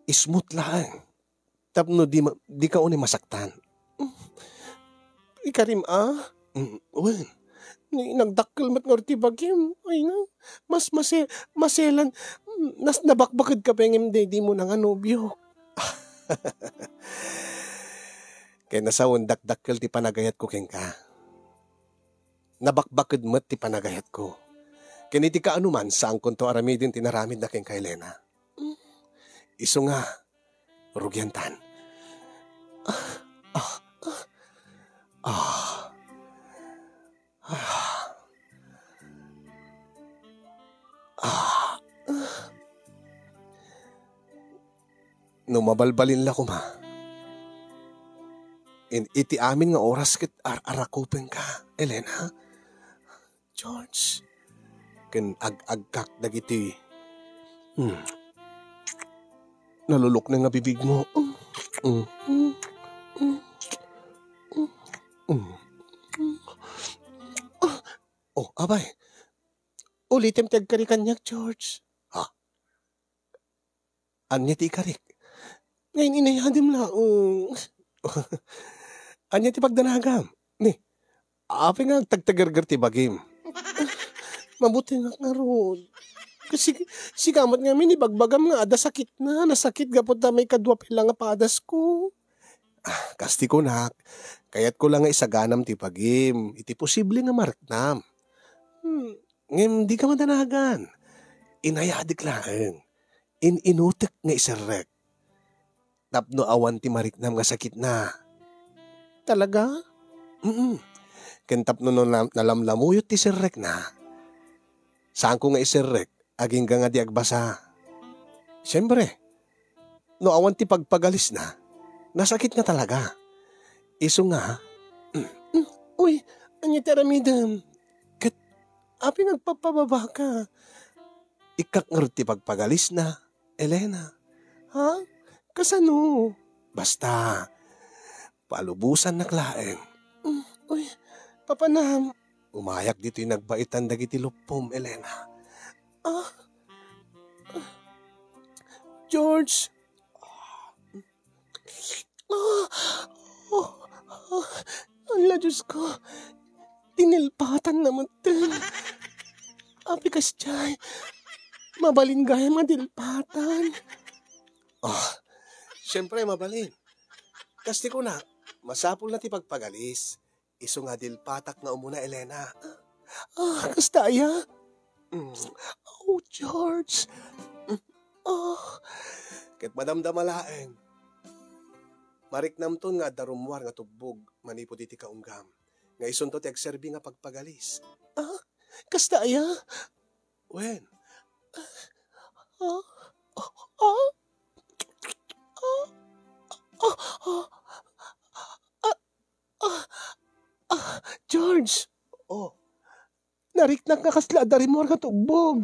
Ismut laeng. Tapno di ma-, di ka unay masaktan. Ikarim a? Mm, wen. Ni nagdakkel met ngarud ti bagim. Ay na. Mas mase-, maselan. Nas nabakbaked ka pay ngem daydi mo na nga nobio. Kay nasawen dakdakkel ti panagayatko kenka. nabakbaked met ti panagayatko. Ken iti kaanoman, saankonto aramiden ti naramidna kenka, Elena. Isu nga, rugiantan. Ah, ah, ah. Ah. Ah. Ah. No mabalbalin la koma, in-, iti amin nga oras ket ar-, arakupenka, Elena. George, ken ag-agkak dagiti, hmm, nalulukneng a bibigmo. Mm, mm, mm, mm, mm. Oh, apay, ulitem ti agkari kaniak, George. Ha? Ania ti ikarik? Nga in-, inayadem laeng. Ania ti pagdanagam? Ni, apay nga agtagtagerger ti bagim? Mabutengak ngarud. Kasi, sika met ngamin ibagbagam nga adda sakitna, nasakit gapu ta maikadua pay la nga padasko. Ah, kas ti kunak, kayatko la nga isaganam ti bagim, iti posible nga mariknam. Hmm, ngem dika madanagan. Inayadek laeng. In-inutek nga iserrek. Tapno awan ti mariknam nga sakitna. Talaga? Mm. Ken tapno nalam-, nalamlamuyot ti serrekna, saanko nga iserrek agingga nga di agbasa. Siempre, no awan ti pagpagalisna, nasakit nga talaga. Isu nga, mm, uy, ania ti aramidem? Ket, apay nga agpapababaka? Ikkak ngarud ti pagpagalisna, Elena. Ha? Kasano? Basta, palubosannak laeng. Mm, uy, papanam. Umayak ditoy nagbaitan dagiti luppom, Elena. Ah? George? Ah! Oh, ah, ala, Diyos ko. Dinilpatanna metten. Apay kasdiay? Mabalin gayam nga dilpatan? Ah, siyempre, mabalin. Kas ti kunak, masapulna ti pagpagalis. Isu nga dilpatak nga umuna, Elena. Ah, kasta aya? Mm. Oh, George. Mm. Ah. Ket madamdama laeng. Mariknamton nga adda rummuar nga tubbog manipud iti kaunggam, nga isunto ti agserbi nga pagpagalis. Ah, kasta aya? Wen. Ah, ah, ah, ah, ah, ah, ah, ah, George! Oh. Nariknak nga kasla adda rimmuar nga tubbog.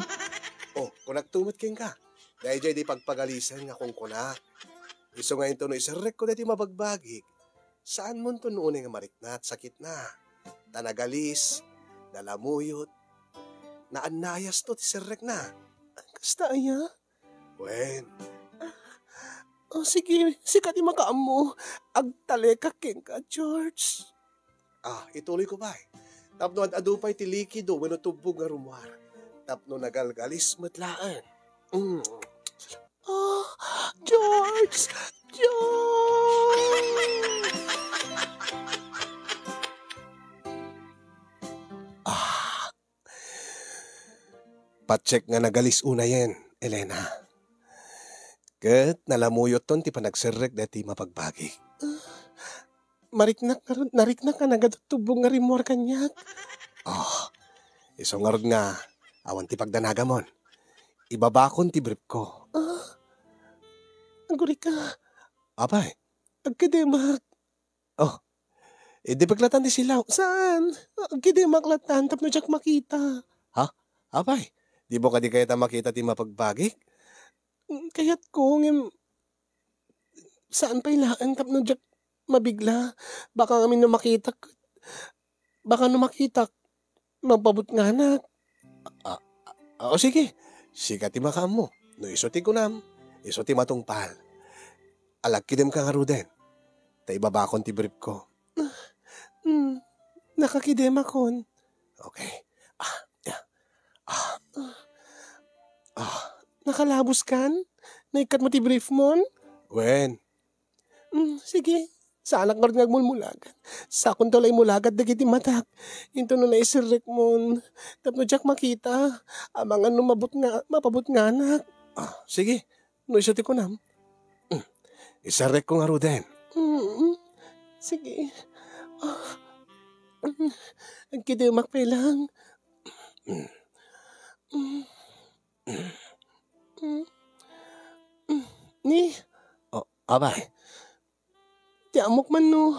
Oh, kunakto met kenka. Daydiay di pagpagalisen nga kunkunak. Isu nga intono iserrekko daytoy mabagbagik. Saanmonto no unay nga marikna ti sakitna. Ta nagalis, nalamuyot, naannayasto ti serrekna. Kasta aya? Wen. Oh, sige, sika ti makaammo. Agtalekak kenka, George. Ah, ituloyko pay. Tapno ad-adu pay ti likido wenno tubbog nga rummuar. Tapno nagalgalis met laeng. Mm. Ah, George! George! Ah. Patsek nga nagalis unayen, Elena. Ket nalamuyotton ti panagserrek daytoy mabagbagik. Ah, mariknak ngarud, nariknak nga nagadu tubbog nga rimmuar kaniak. Oh, isu ngarud nga awan ti pagdanagamon. Ibabakon ti briefko. Ah, agurika. Apay? Agkidemak. Oh, idipek latan ti silaw. Saan? Agkidemak latan tapno diak makita. Ha? Apay, dimo kadi kayat a makita ti mapagbagik? Mm, kayatko, ngem saan pay laeng tapno diak mabigla. Baka ngamin no makitak, baka no makitak, mapabutnganak. Ah, ah, o sige, sika ti makaammo. No isu ti kunam, isu ti matungpal. Alagkidemka ngaruden, ta ibabakon ti briefko. Hmm, nakakidemakon. Okay. Ah, ah, ah, ah. Nakalaboskan? Naikkatmo ti briefmon? Wen. Hmm, sige. Saanak ngarud nga agmulmulagan. Sakonto la imulagat dagiti matak. Intono naiserrekmon. Tapno diak makita. Amangan no mabutnga-, mapabutnganak. Ah, sige. No isu ti kunam. Mm. Iserrekko ngaruden. Mm. Sige. Ah. Mm. Agkidemak pay lang. Mm. Mm. Mm. Mm. Ni? Oh, apay. Ti ammok man no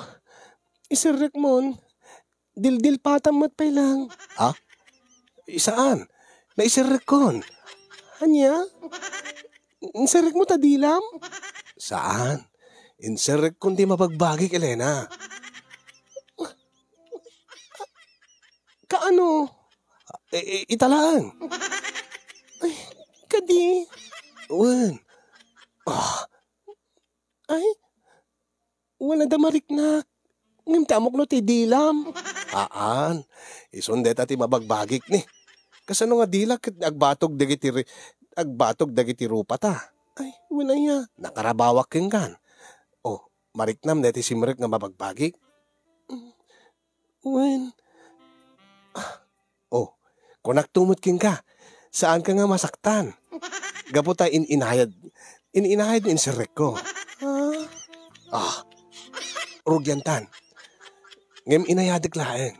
iserrekmon, dildilpatam met pay lang. Ha? Saan? Naiserrekkon. Ania? Inserrekmo ta dilam? Saan? Inserrekkon ti mabagbagik, Elena. Kaano? I-, i-, ita laeng. Ay, kadi. Wen. Ah. Ay, wala da mariknak. Ngem ti ammok no ti dilam. Aan. Isun deta ti mabagbagik ni. Kasano nga dila ket agbatog dagiti ri-, agbatog dagiti rupata? Ay, wen aya. Nakarabawak kenkan. Oh, mariknam deti simrek nga mabagbagik? Mm. Wen. Ah. Oh, kunakto met kenka, saanka nga masaktan. Gapu ta in-inayad, in-inayad nga inserrekko. Ah. Ah. Rugiantan. Ngem inayadek laeng.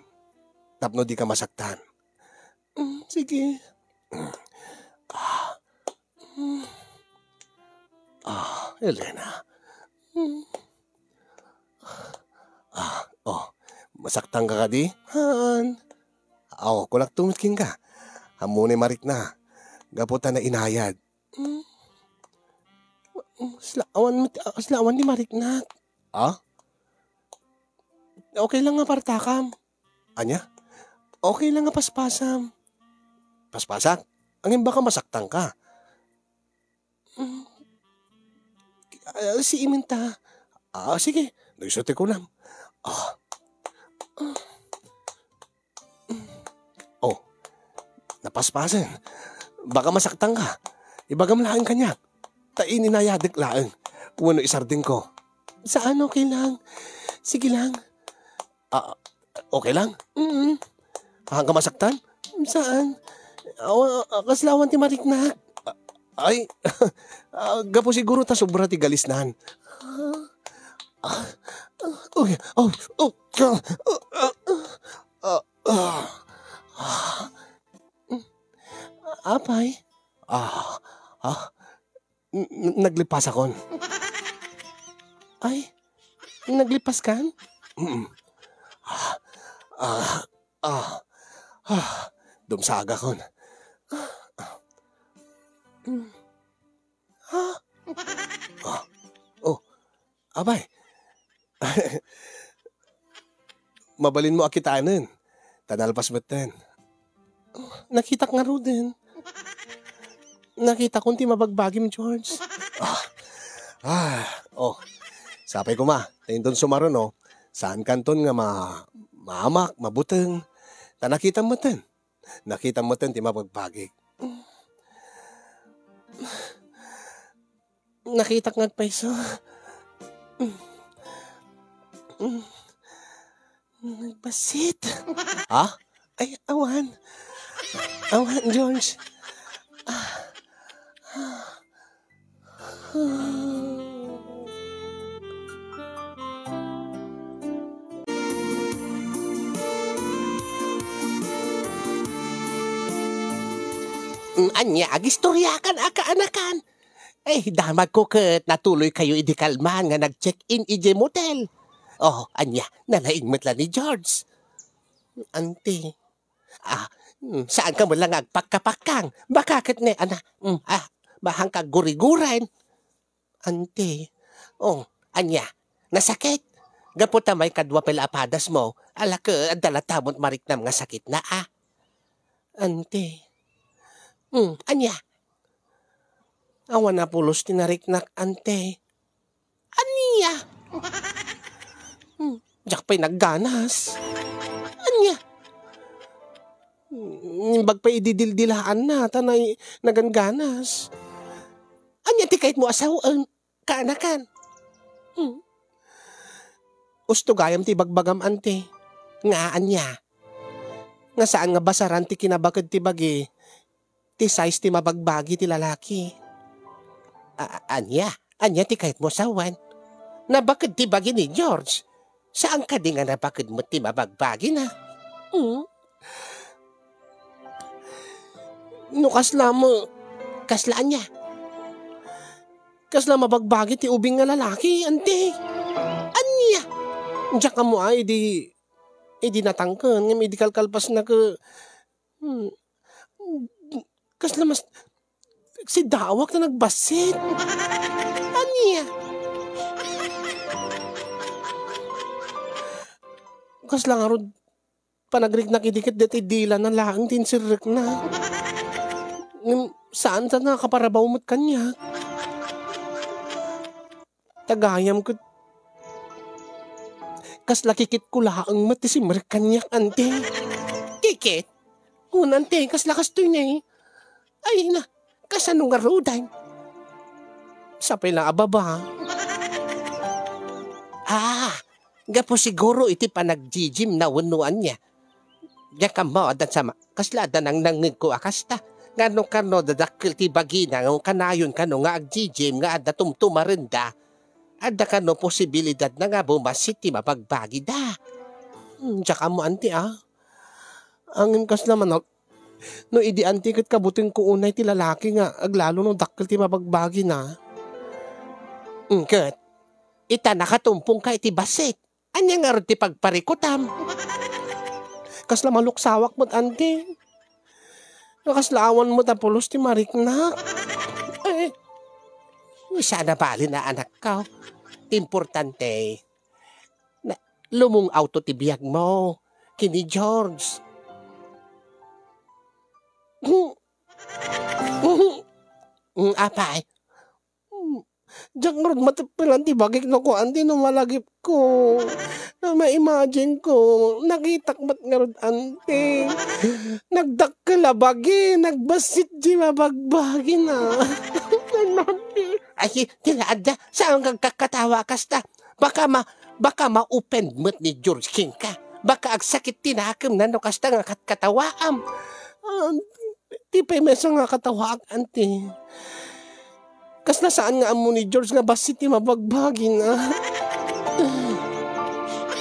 Tapno dika masaktan. Mm, sige. Mm. Ah. Mm. Ah, Elena. Mm. Ah, oh. Masaktanka kadi? Haan. Aw, kunakto met kenka. Ammom ni marikna. Gapu ta nainayad. Mm. Sla-, awan met, ah, sla-, awan ni mariknak. Ah? Okay lang nga partakam. Ania? Okay lang nga paspasam. Paspasak? Ngem baka masaktanka. Mm. Ah, si Iminta. Ah, sige. Dayso ti kunam. Ah. Oh. Napaspasen. Baka masaktanka. Ibagam laeng kaniak. Ta ininayadek laeng. Wenno isardengko. Saan, okay lang. Sige lang. Ah, okay lang? Mm. Saan ka masaktan? Saan? Awa, ah, kasla awan ti mariknak. Ah, ay, ah, gapu siguro ta sobra ti galisnan. Ah, ah, ah, okay. Oh, oh, ah, ah, ah, ah, ah. Apay? Ah, ah, N-, n-, naglipasakon. Ay, naglipaskan? Mm. Ah, ah, ah, ah, dumsagakon. Ah, ah. Mm. Ah. Ah. Oh, apay. Mabalinmo a kitaen. Ta nalpas metten. Nakitak ngaruden. Nakitakon ti mabagbagim, George. Ah. Ah, oh. Sapay koma, ta inton sumaruno, saankanton nga ma-, maamak, mabuteng. Ta nakitam metten. Nakitam metten ti mabagbagik. Nakitak nga agpayso. Nagbassit. Ha? Ay, awan. Awan, George. Mm, ania, agistoryakan a kaanakan. Eh, damagko ket natuloykayo idi kalman nga nag-check-in idiay motel. Oh, ania, nalaing met la ni George. Auntie. Ah, mm, saanka met la nga agpakkapakkang? Baka ket ne, ana, mm, ah, baka agguray-guray. Auntie. Oh, ania, nasakit? Gapu ta maikadua pay la a padasmo, ala ket adda latta met mariknam nga sakitna, ah. Auntie. Mm, ania? Awan a pulos ti nariknak, ante. Ania? Hmm, diak pay nagganas. Ania? Hmm, imbag pay idi dildilaanna, ta nay-, nagangganas. Ania ti kayatmo a sawen? Kaanakan. Hmm. Usto gayam ti ibagbagam, ante. Nga ania? Nga saan nga basaran ti kinabaked ti bagi, ti size ti mabagbagi ti lalaki. A-, ania? Ania ti kayatmo sawen? Nabaked ti bagi ni George. Saan kadi nga nabaked met ti mabagbagina? Hmm? No kasla mo, kasla ania? Kasla mabagbagi ti ubing nga lalaki, ante. Ania? Diak ammo ay idi, idi natangken, ngem idi kalkalpasna ke, hmm, kasla mas, sidawak ta nagbassit. Ania? Kasla ngarud, panagriknak idi ket deti dilana laeng ti inserrekna. Ngem saan ta nakaparabaw met kaniak. Ta gayam ket kasla kikitko laeng met ti simrek kaniak, ante. Kikit? Wen, ante, kasla kastoy ne. Ay na, kasano ngaruden? Sapay la a baba. Ah, gapu siguro iti panag-gym-na wenno ania. Diak ammo, adda sama, kasla adda nangnangngegko a kasta. Nga no kano dadakkel ti bagina, nga kanayon kano nga ag-gym nga adda tumtumarenda, adda kano posibilidadna nga bumassit ti mabagbagida. Hmm, diak ammo, anti, ah. Ngem kasla manok, no idi anti ket kabutengko unay ti lalaki nga aglalo no dakkel ti mabagbagina. Hmm, ket, ita nakatumpongka iti bassit. Ania ngarud ti pagparikutam? Kasla maluksawak met, anti. Kasla awan met a pulos ti mariknak. Eh, saan a bali na, anakko. Ti importante, na, lumung-awto ti biagmo ken ni George. Mm, apay. Mm. Diak ngarud mateppelan ti bagik no kuan ti no malagipko. No ma-imagine ko, nakitak met ngarud, anti. Nagdakkel a bagi, nagbassit ti mabagbagina. Ay, ti, ti adda, saan nga agkakatawa kasta? Baka ma-, baka ma-offend met ni George kenka. Baka agsakit ti nakemna no kasta nga kat-, katawaam. Ah, Ti pay maysa nga katawaak, anti. Kasla saan nga ammo ni George nga bassit ti mabagbagina.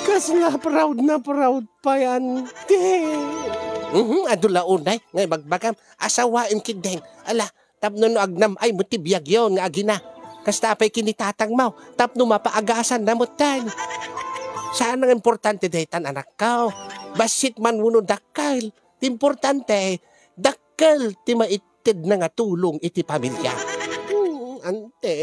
Kasla proud na proud pay, anti. Mhm, adu la unay nga ibagbagam, asawaem ketdin. Ala, tapno no agnam-ay met ti biagyo nga agina. Kasta pay ken ni tatangmo, tapno mapaagasanna metten. Saan nga importante daytan, anakko. Bassit man wenno dakkel. Ti importante, dakkel ti maittedna nga tulong iti pamilia. Hmm, ante.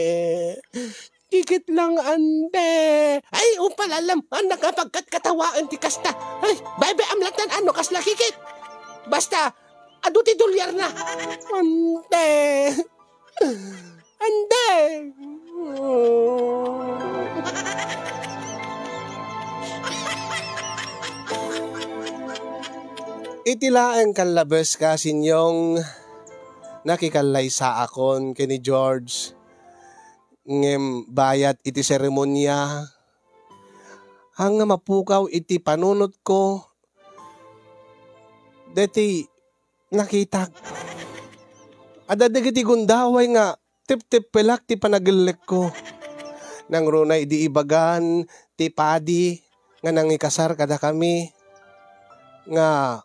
Kikit lang, ante. Ay, umpalalem, a nakapagkatkatawaen ti kasta. Ay, baybay-am latta no kasla kikit. Basta, adu ti dolyarna. Ante. Ante! Iti laeng kallabes, Kasinyong, nakikallaysaakon ken ni George, ngem bayat iti seremonia, haan nga mapukaw iti panunotko, daytoy nakitak. Adda dagiti gundaway nga tepteppelak ti panagellekko. Nangruna idi ibagan ti padi nga nangikasar kadakami nga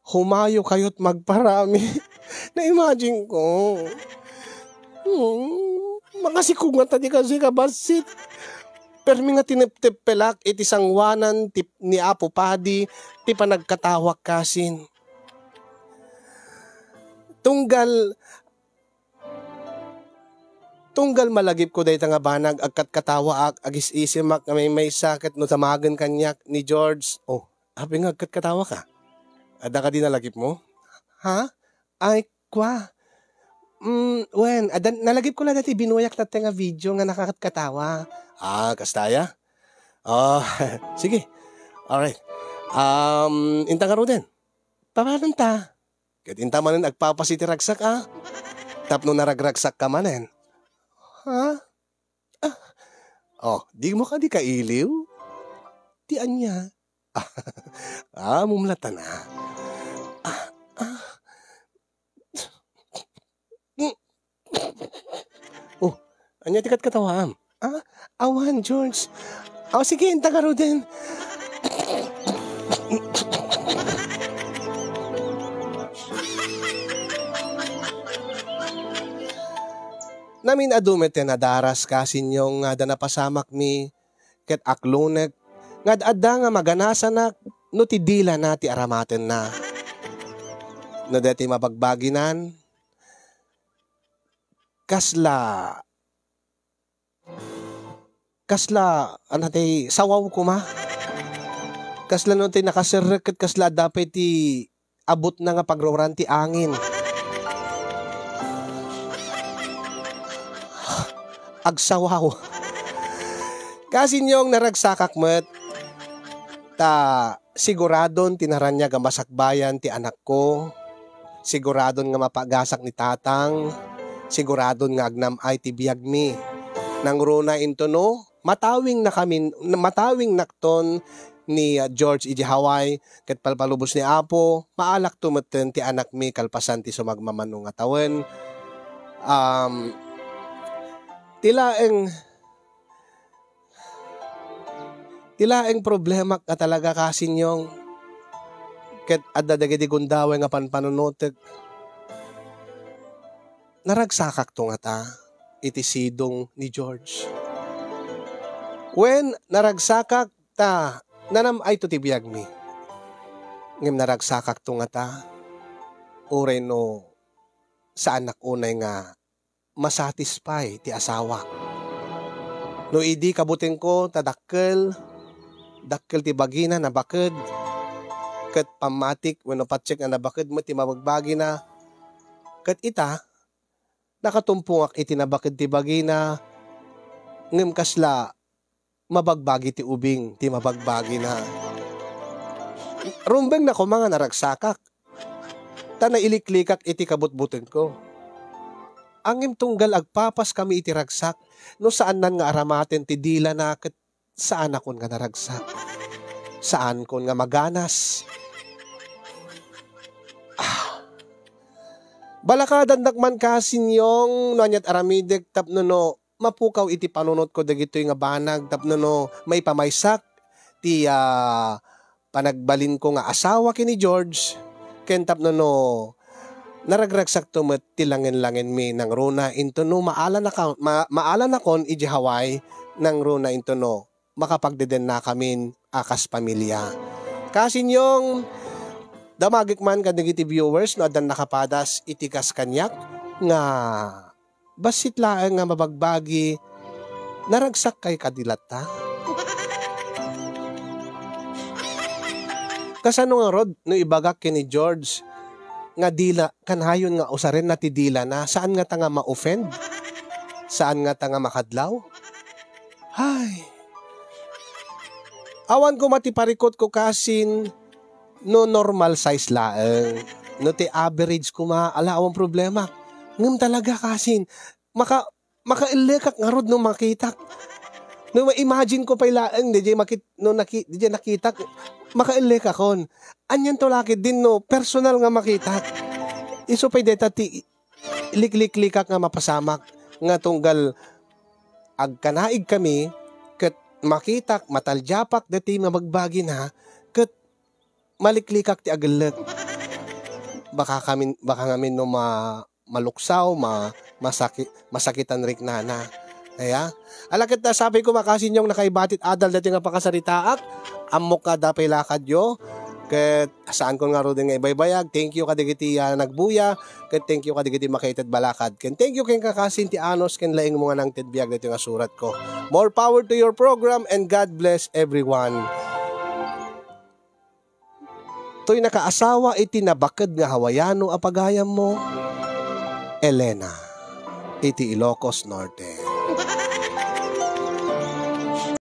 humayo kayot magparami. Na-imagine ko. Hmm, makasikog nga ta di kasi kabassit. Permi nga tinepteppelak iti sangoanan ti, ni Apo Padi ti panagkatawak kasin. Tunggal, tunggal malagipko dayta nga banag, agkatkatawaak, agis-isimak nga maymaysa ket no tamagen kaniak ni George. Oh, apay nga agkatkatawaka? Adda kadi nalagipmo? Ha? Ay, kua. Mm, wen, adda, nalagipko la dayta binuyak latta nga video nga nakakatkatawa. Ah, kasta aya? Ah, sige. Alright. Um, inta ngaruden. Papananta? Ket inta manen agpapas iti ragsak, a? Tapno naragragsakka manen. Ha? Ah. Oh, dimo kadi kailiw? Ti ania? Ah, mumlatana. Ah, ah. Oh, ania ti katkatawaam? Ah, awan, George. Oh, sige, inta garuden. Namin-adu met ti nadaras, kasinyo, nga adda napasamakmi ket aklonek nga ad-adda nga maganasanak no ti dilana ti aramatenna. No daytoy mabagbaginan, kasla, kasla, ano ti, sawaw koma. Kasla no ti nakaserrek ket kasla adda pay ti abutna nga pagruran ti angin. Agsawaw. Kasinyo, naragsakak met, ta siguradon ti naraniag a masakbayan ti anakko. Siguradon nga mapagasak ni tatang. Siguradon nga agnam-ay ti biagmi. Nangruna intono, matawingnakamin-, matawingnakton ni, ah, George idiay Hawaii, ket palpalubos ni Apo, maalakto metten ti anakmi kalpasan ti sumagmamano nga tawen. Um, ti laeng, ti laeng problemak nga talaga, kasinyo, ket adda dagiti gundaway nga panpanunotek. Naragsakakto ngata iti sidong ni George? Wen, naragsakak ta nanam-ayto ti biagmi. Ngem naragsakakto ngata uray no saannak unay nga masatisfy ti asawak. No idi kabutengko ta dakkel, dakkel ti bagina, nabaked, ket pammatik wenno patiek nga nabaked met ti mabagbagina, ket ita, nakatumpongak iti nabaked ti bagina, ngem kasla mabagbagi ti ubing ti mabagbagina. Rumbengna koma nga naragsakak, ta nailiklikak iti kabutbutengko. Ngem tunggal agpapaskami iti ragsak, no saannan nga aramaten ti dilana ket saanakon nga naragsak. Saankon nga maganas. Ah. Balakadannak man, kasinyo, no aniat aramidek tapno no mapukaw iti panunotko dagitoy nga banag tapno no maipamaysak ti, ah, panagbalinko nga asawa ken ni George, ken tapno no naragragsakto met ti langen-langenmi nangruna intono maalanaka-, ma-, maalanakon idiay Hawaii nangruna intono makapagdedennakamin a kas pamilia. Kasinyo, damagek man kadagiti viewers no addan nakapadas iti kas kaniak nga bassit laeng nga mabagbagi, naragsakkay kadi latta? Kasano ngarud no ibagak ken ni George nga dila, kanayon nga usarenna ti dilana, saan ngata nga ma-offend? Saan ngata nga makadlaw? Hay. Awan koma ti parikutko, kasin, no normal size laeng. No ti average koma, ala, awan problema. Ngem talaga, kasin, maka-, makaellekak ngarud no makitak. No ma-imagine ko pay laeng, diay makit-, no naki-, diay nakitak, makaellekakon. Anianto la ketdin no personal nga makitak. Isu pay dayta ti likliklikak nga mapasamak nga tunggal agkanaigkami ket makitak, mataldiapak daytoy nga bagbagina ket maliklikak ti agellek. Baka kamin-, baka ngamin no ma-, maluksaw, ma-, masaki-, masakitan riknana. Aya? Ala ket ta sapay koma, kasinyo, nakaibatit adal daytoy nga pakasaritaak. Ammok nga adda pay lakadyo. Ket saanko ngaruden nga ibaybayag. Thank you kadagiti, ah, nagbuya. Ket thank you kadagiti makaited balakad. Ken thank you kenka, kasin, ti anus ken laingmo nga nangted biag daytoy nga suratko. More power to your program and God bless everyone. Toy nakaasawa iti nabaked nga Hawaiano a pagayammo, Elena, iti Ilocos Norte.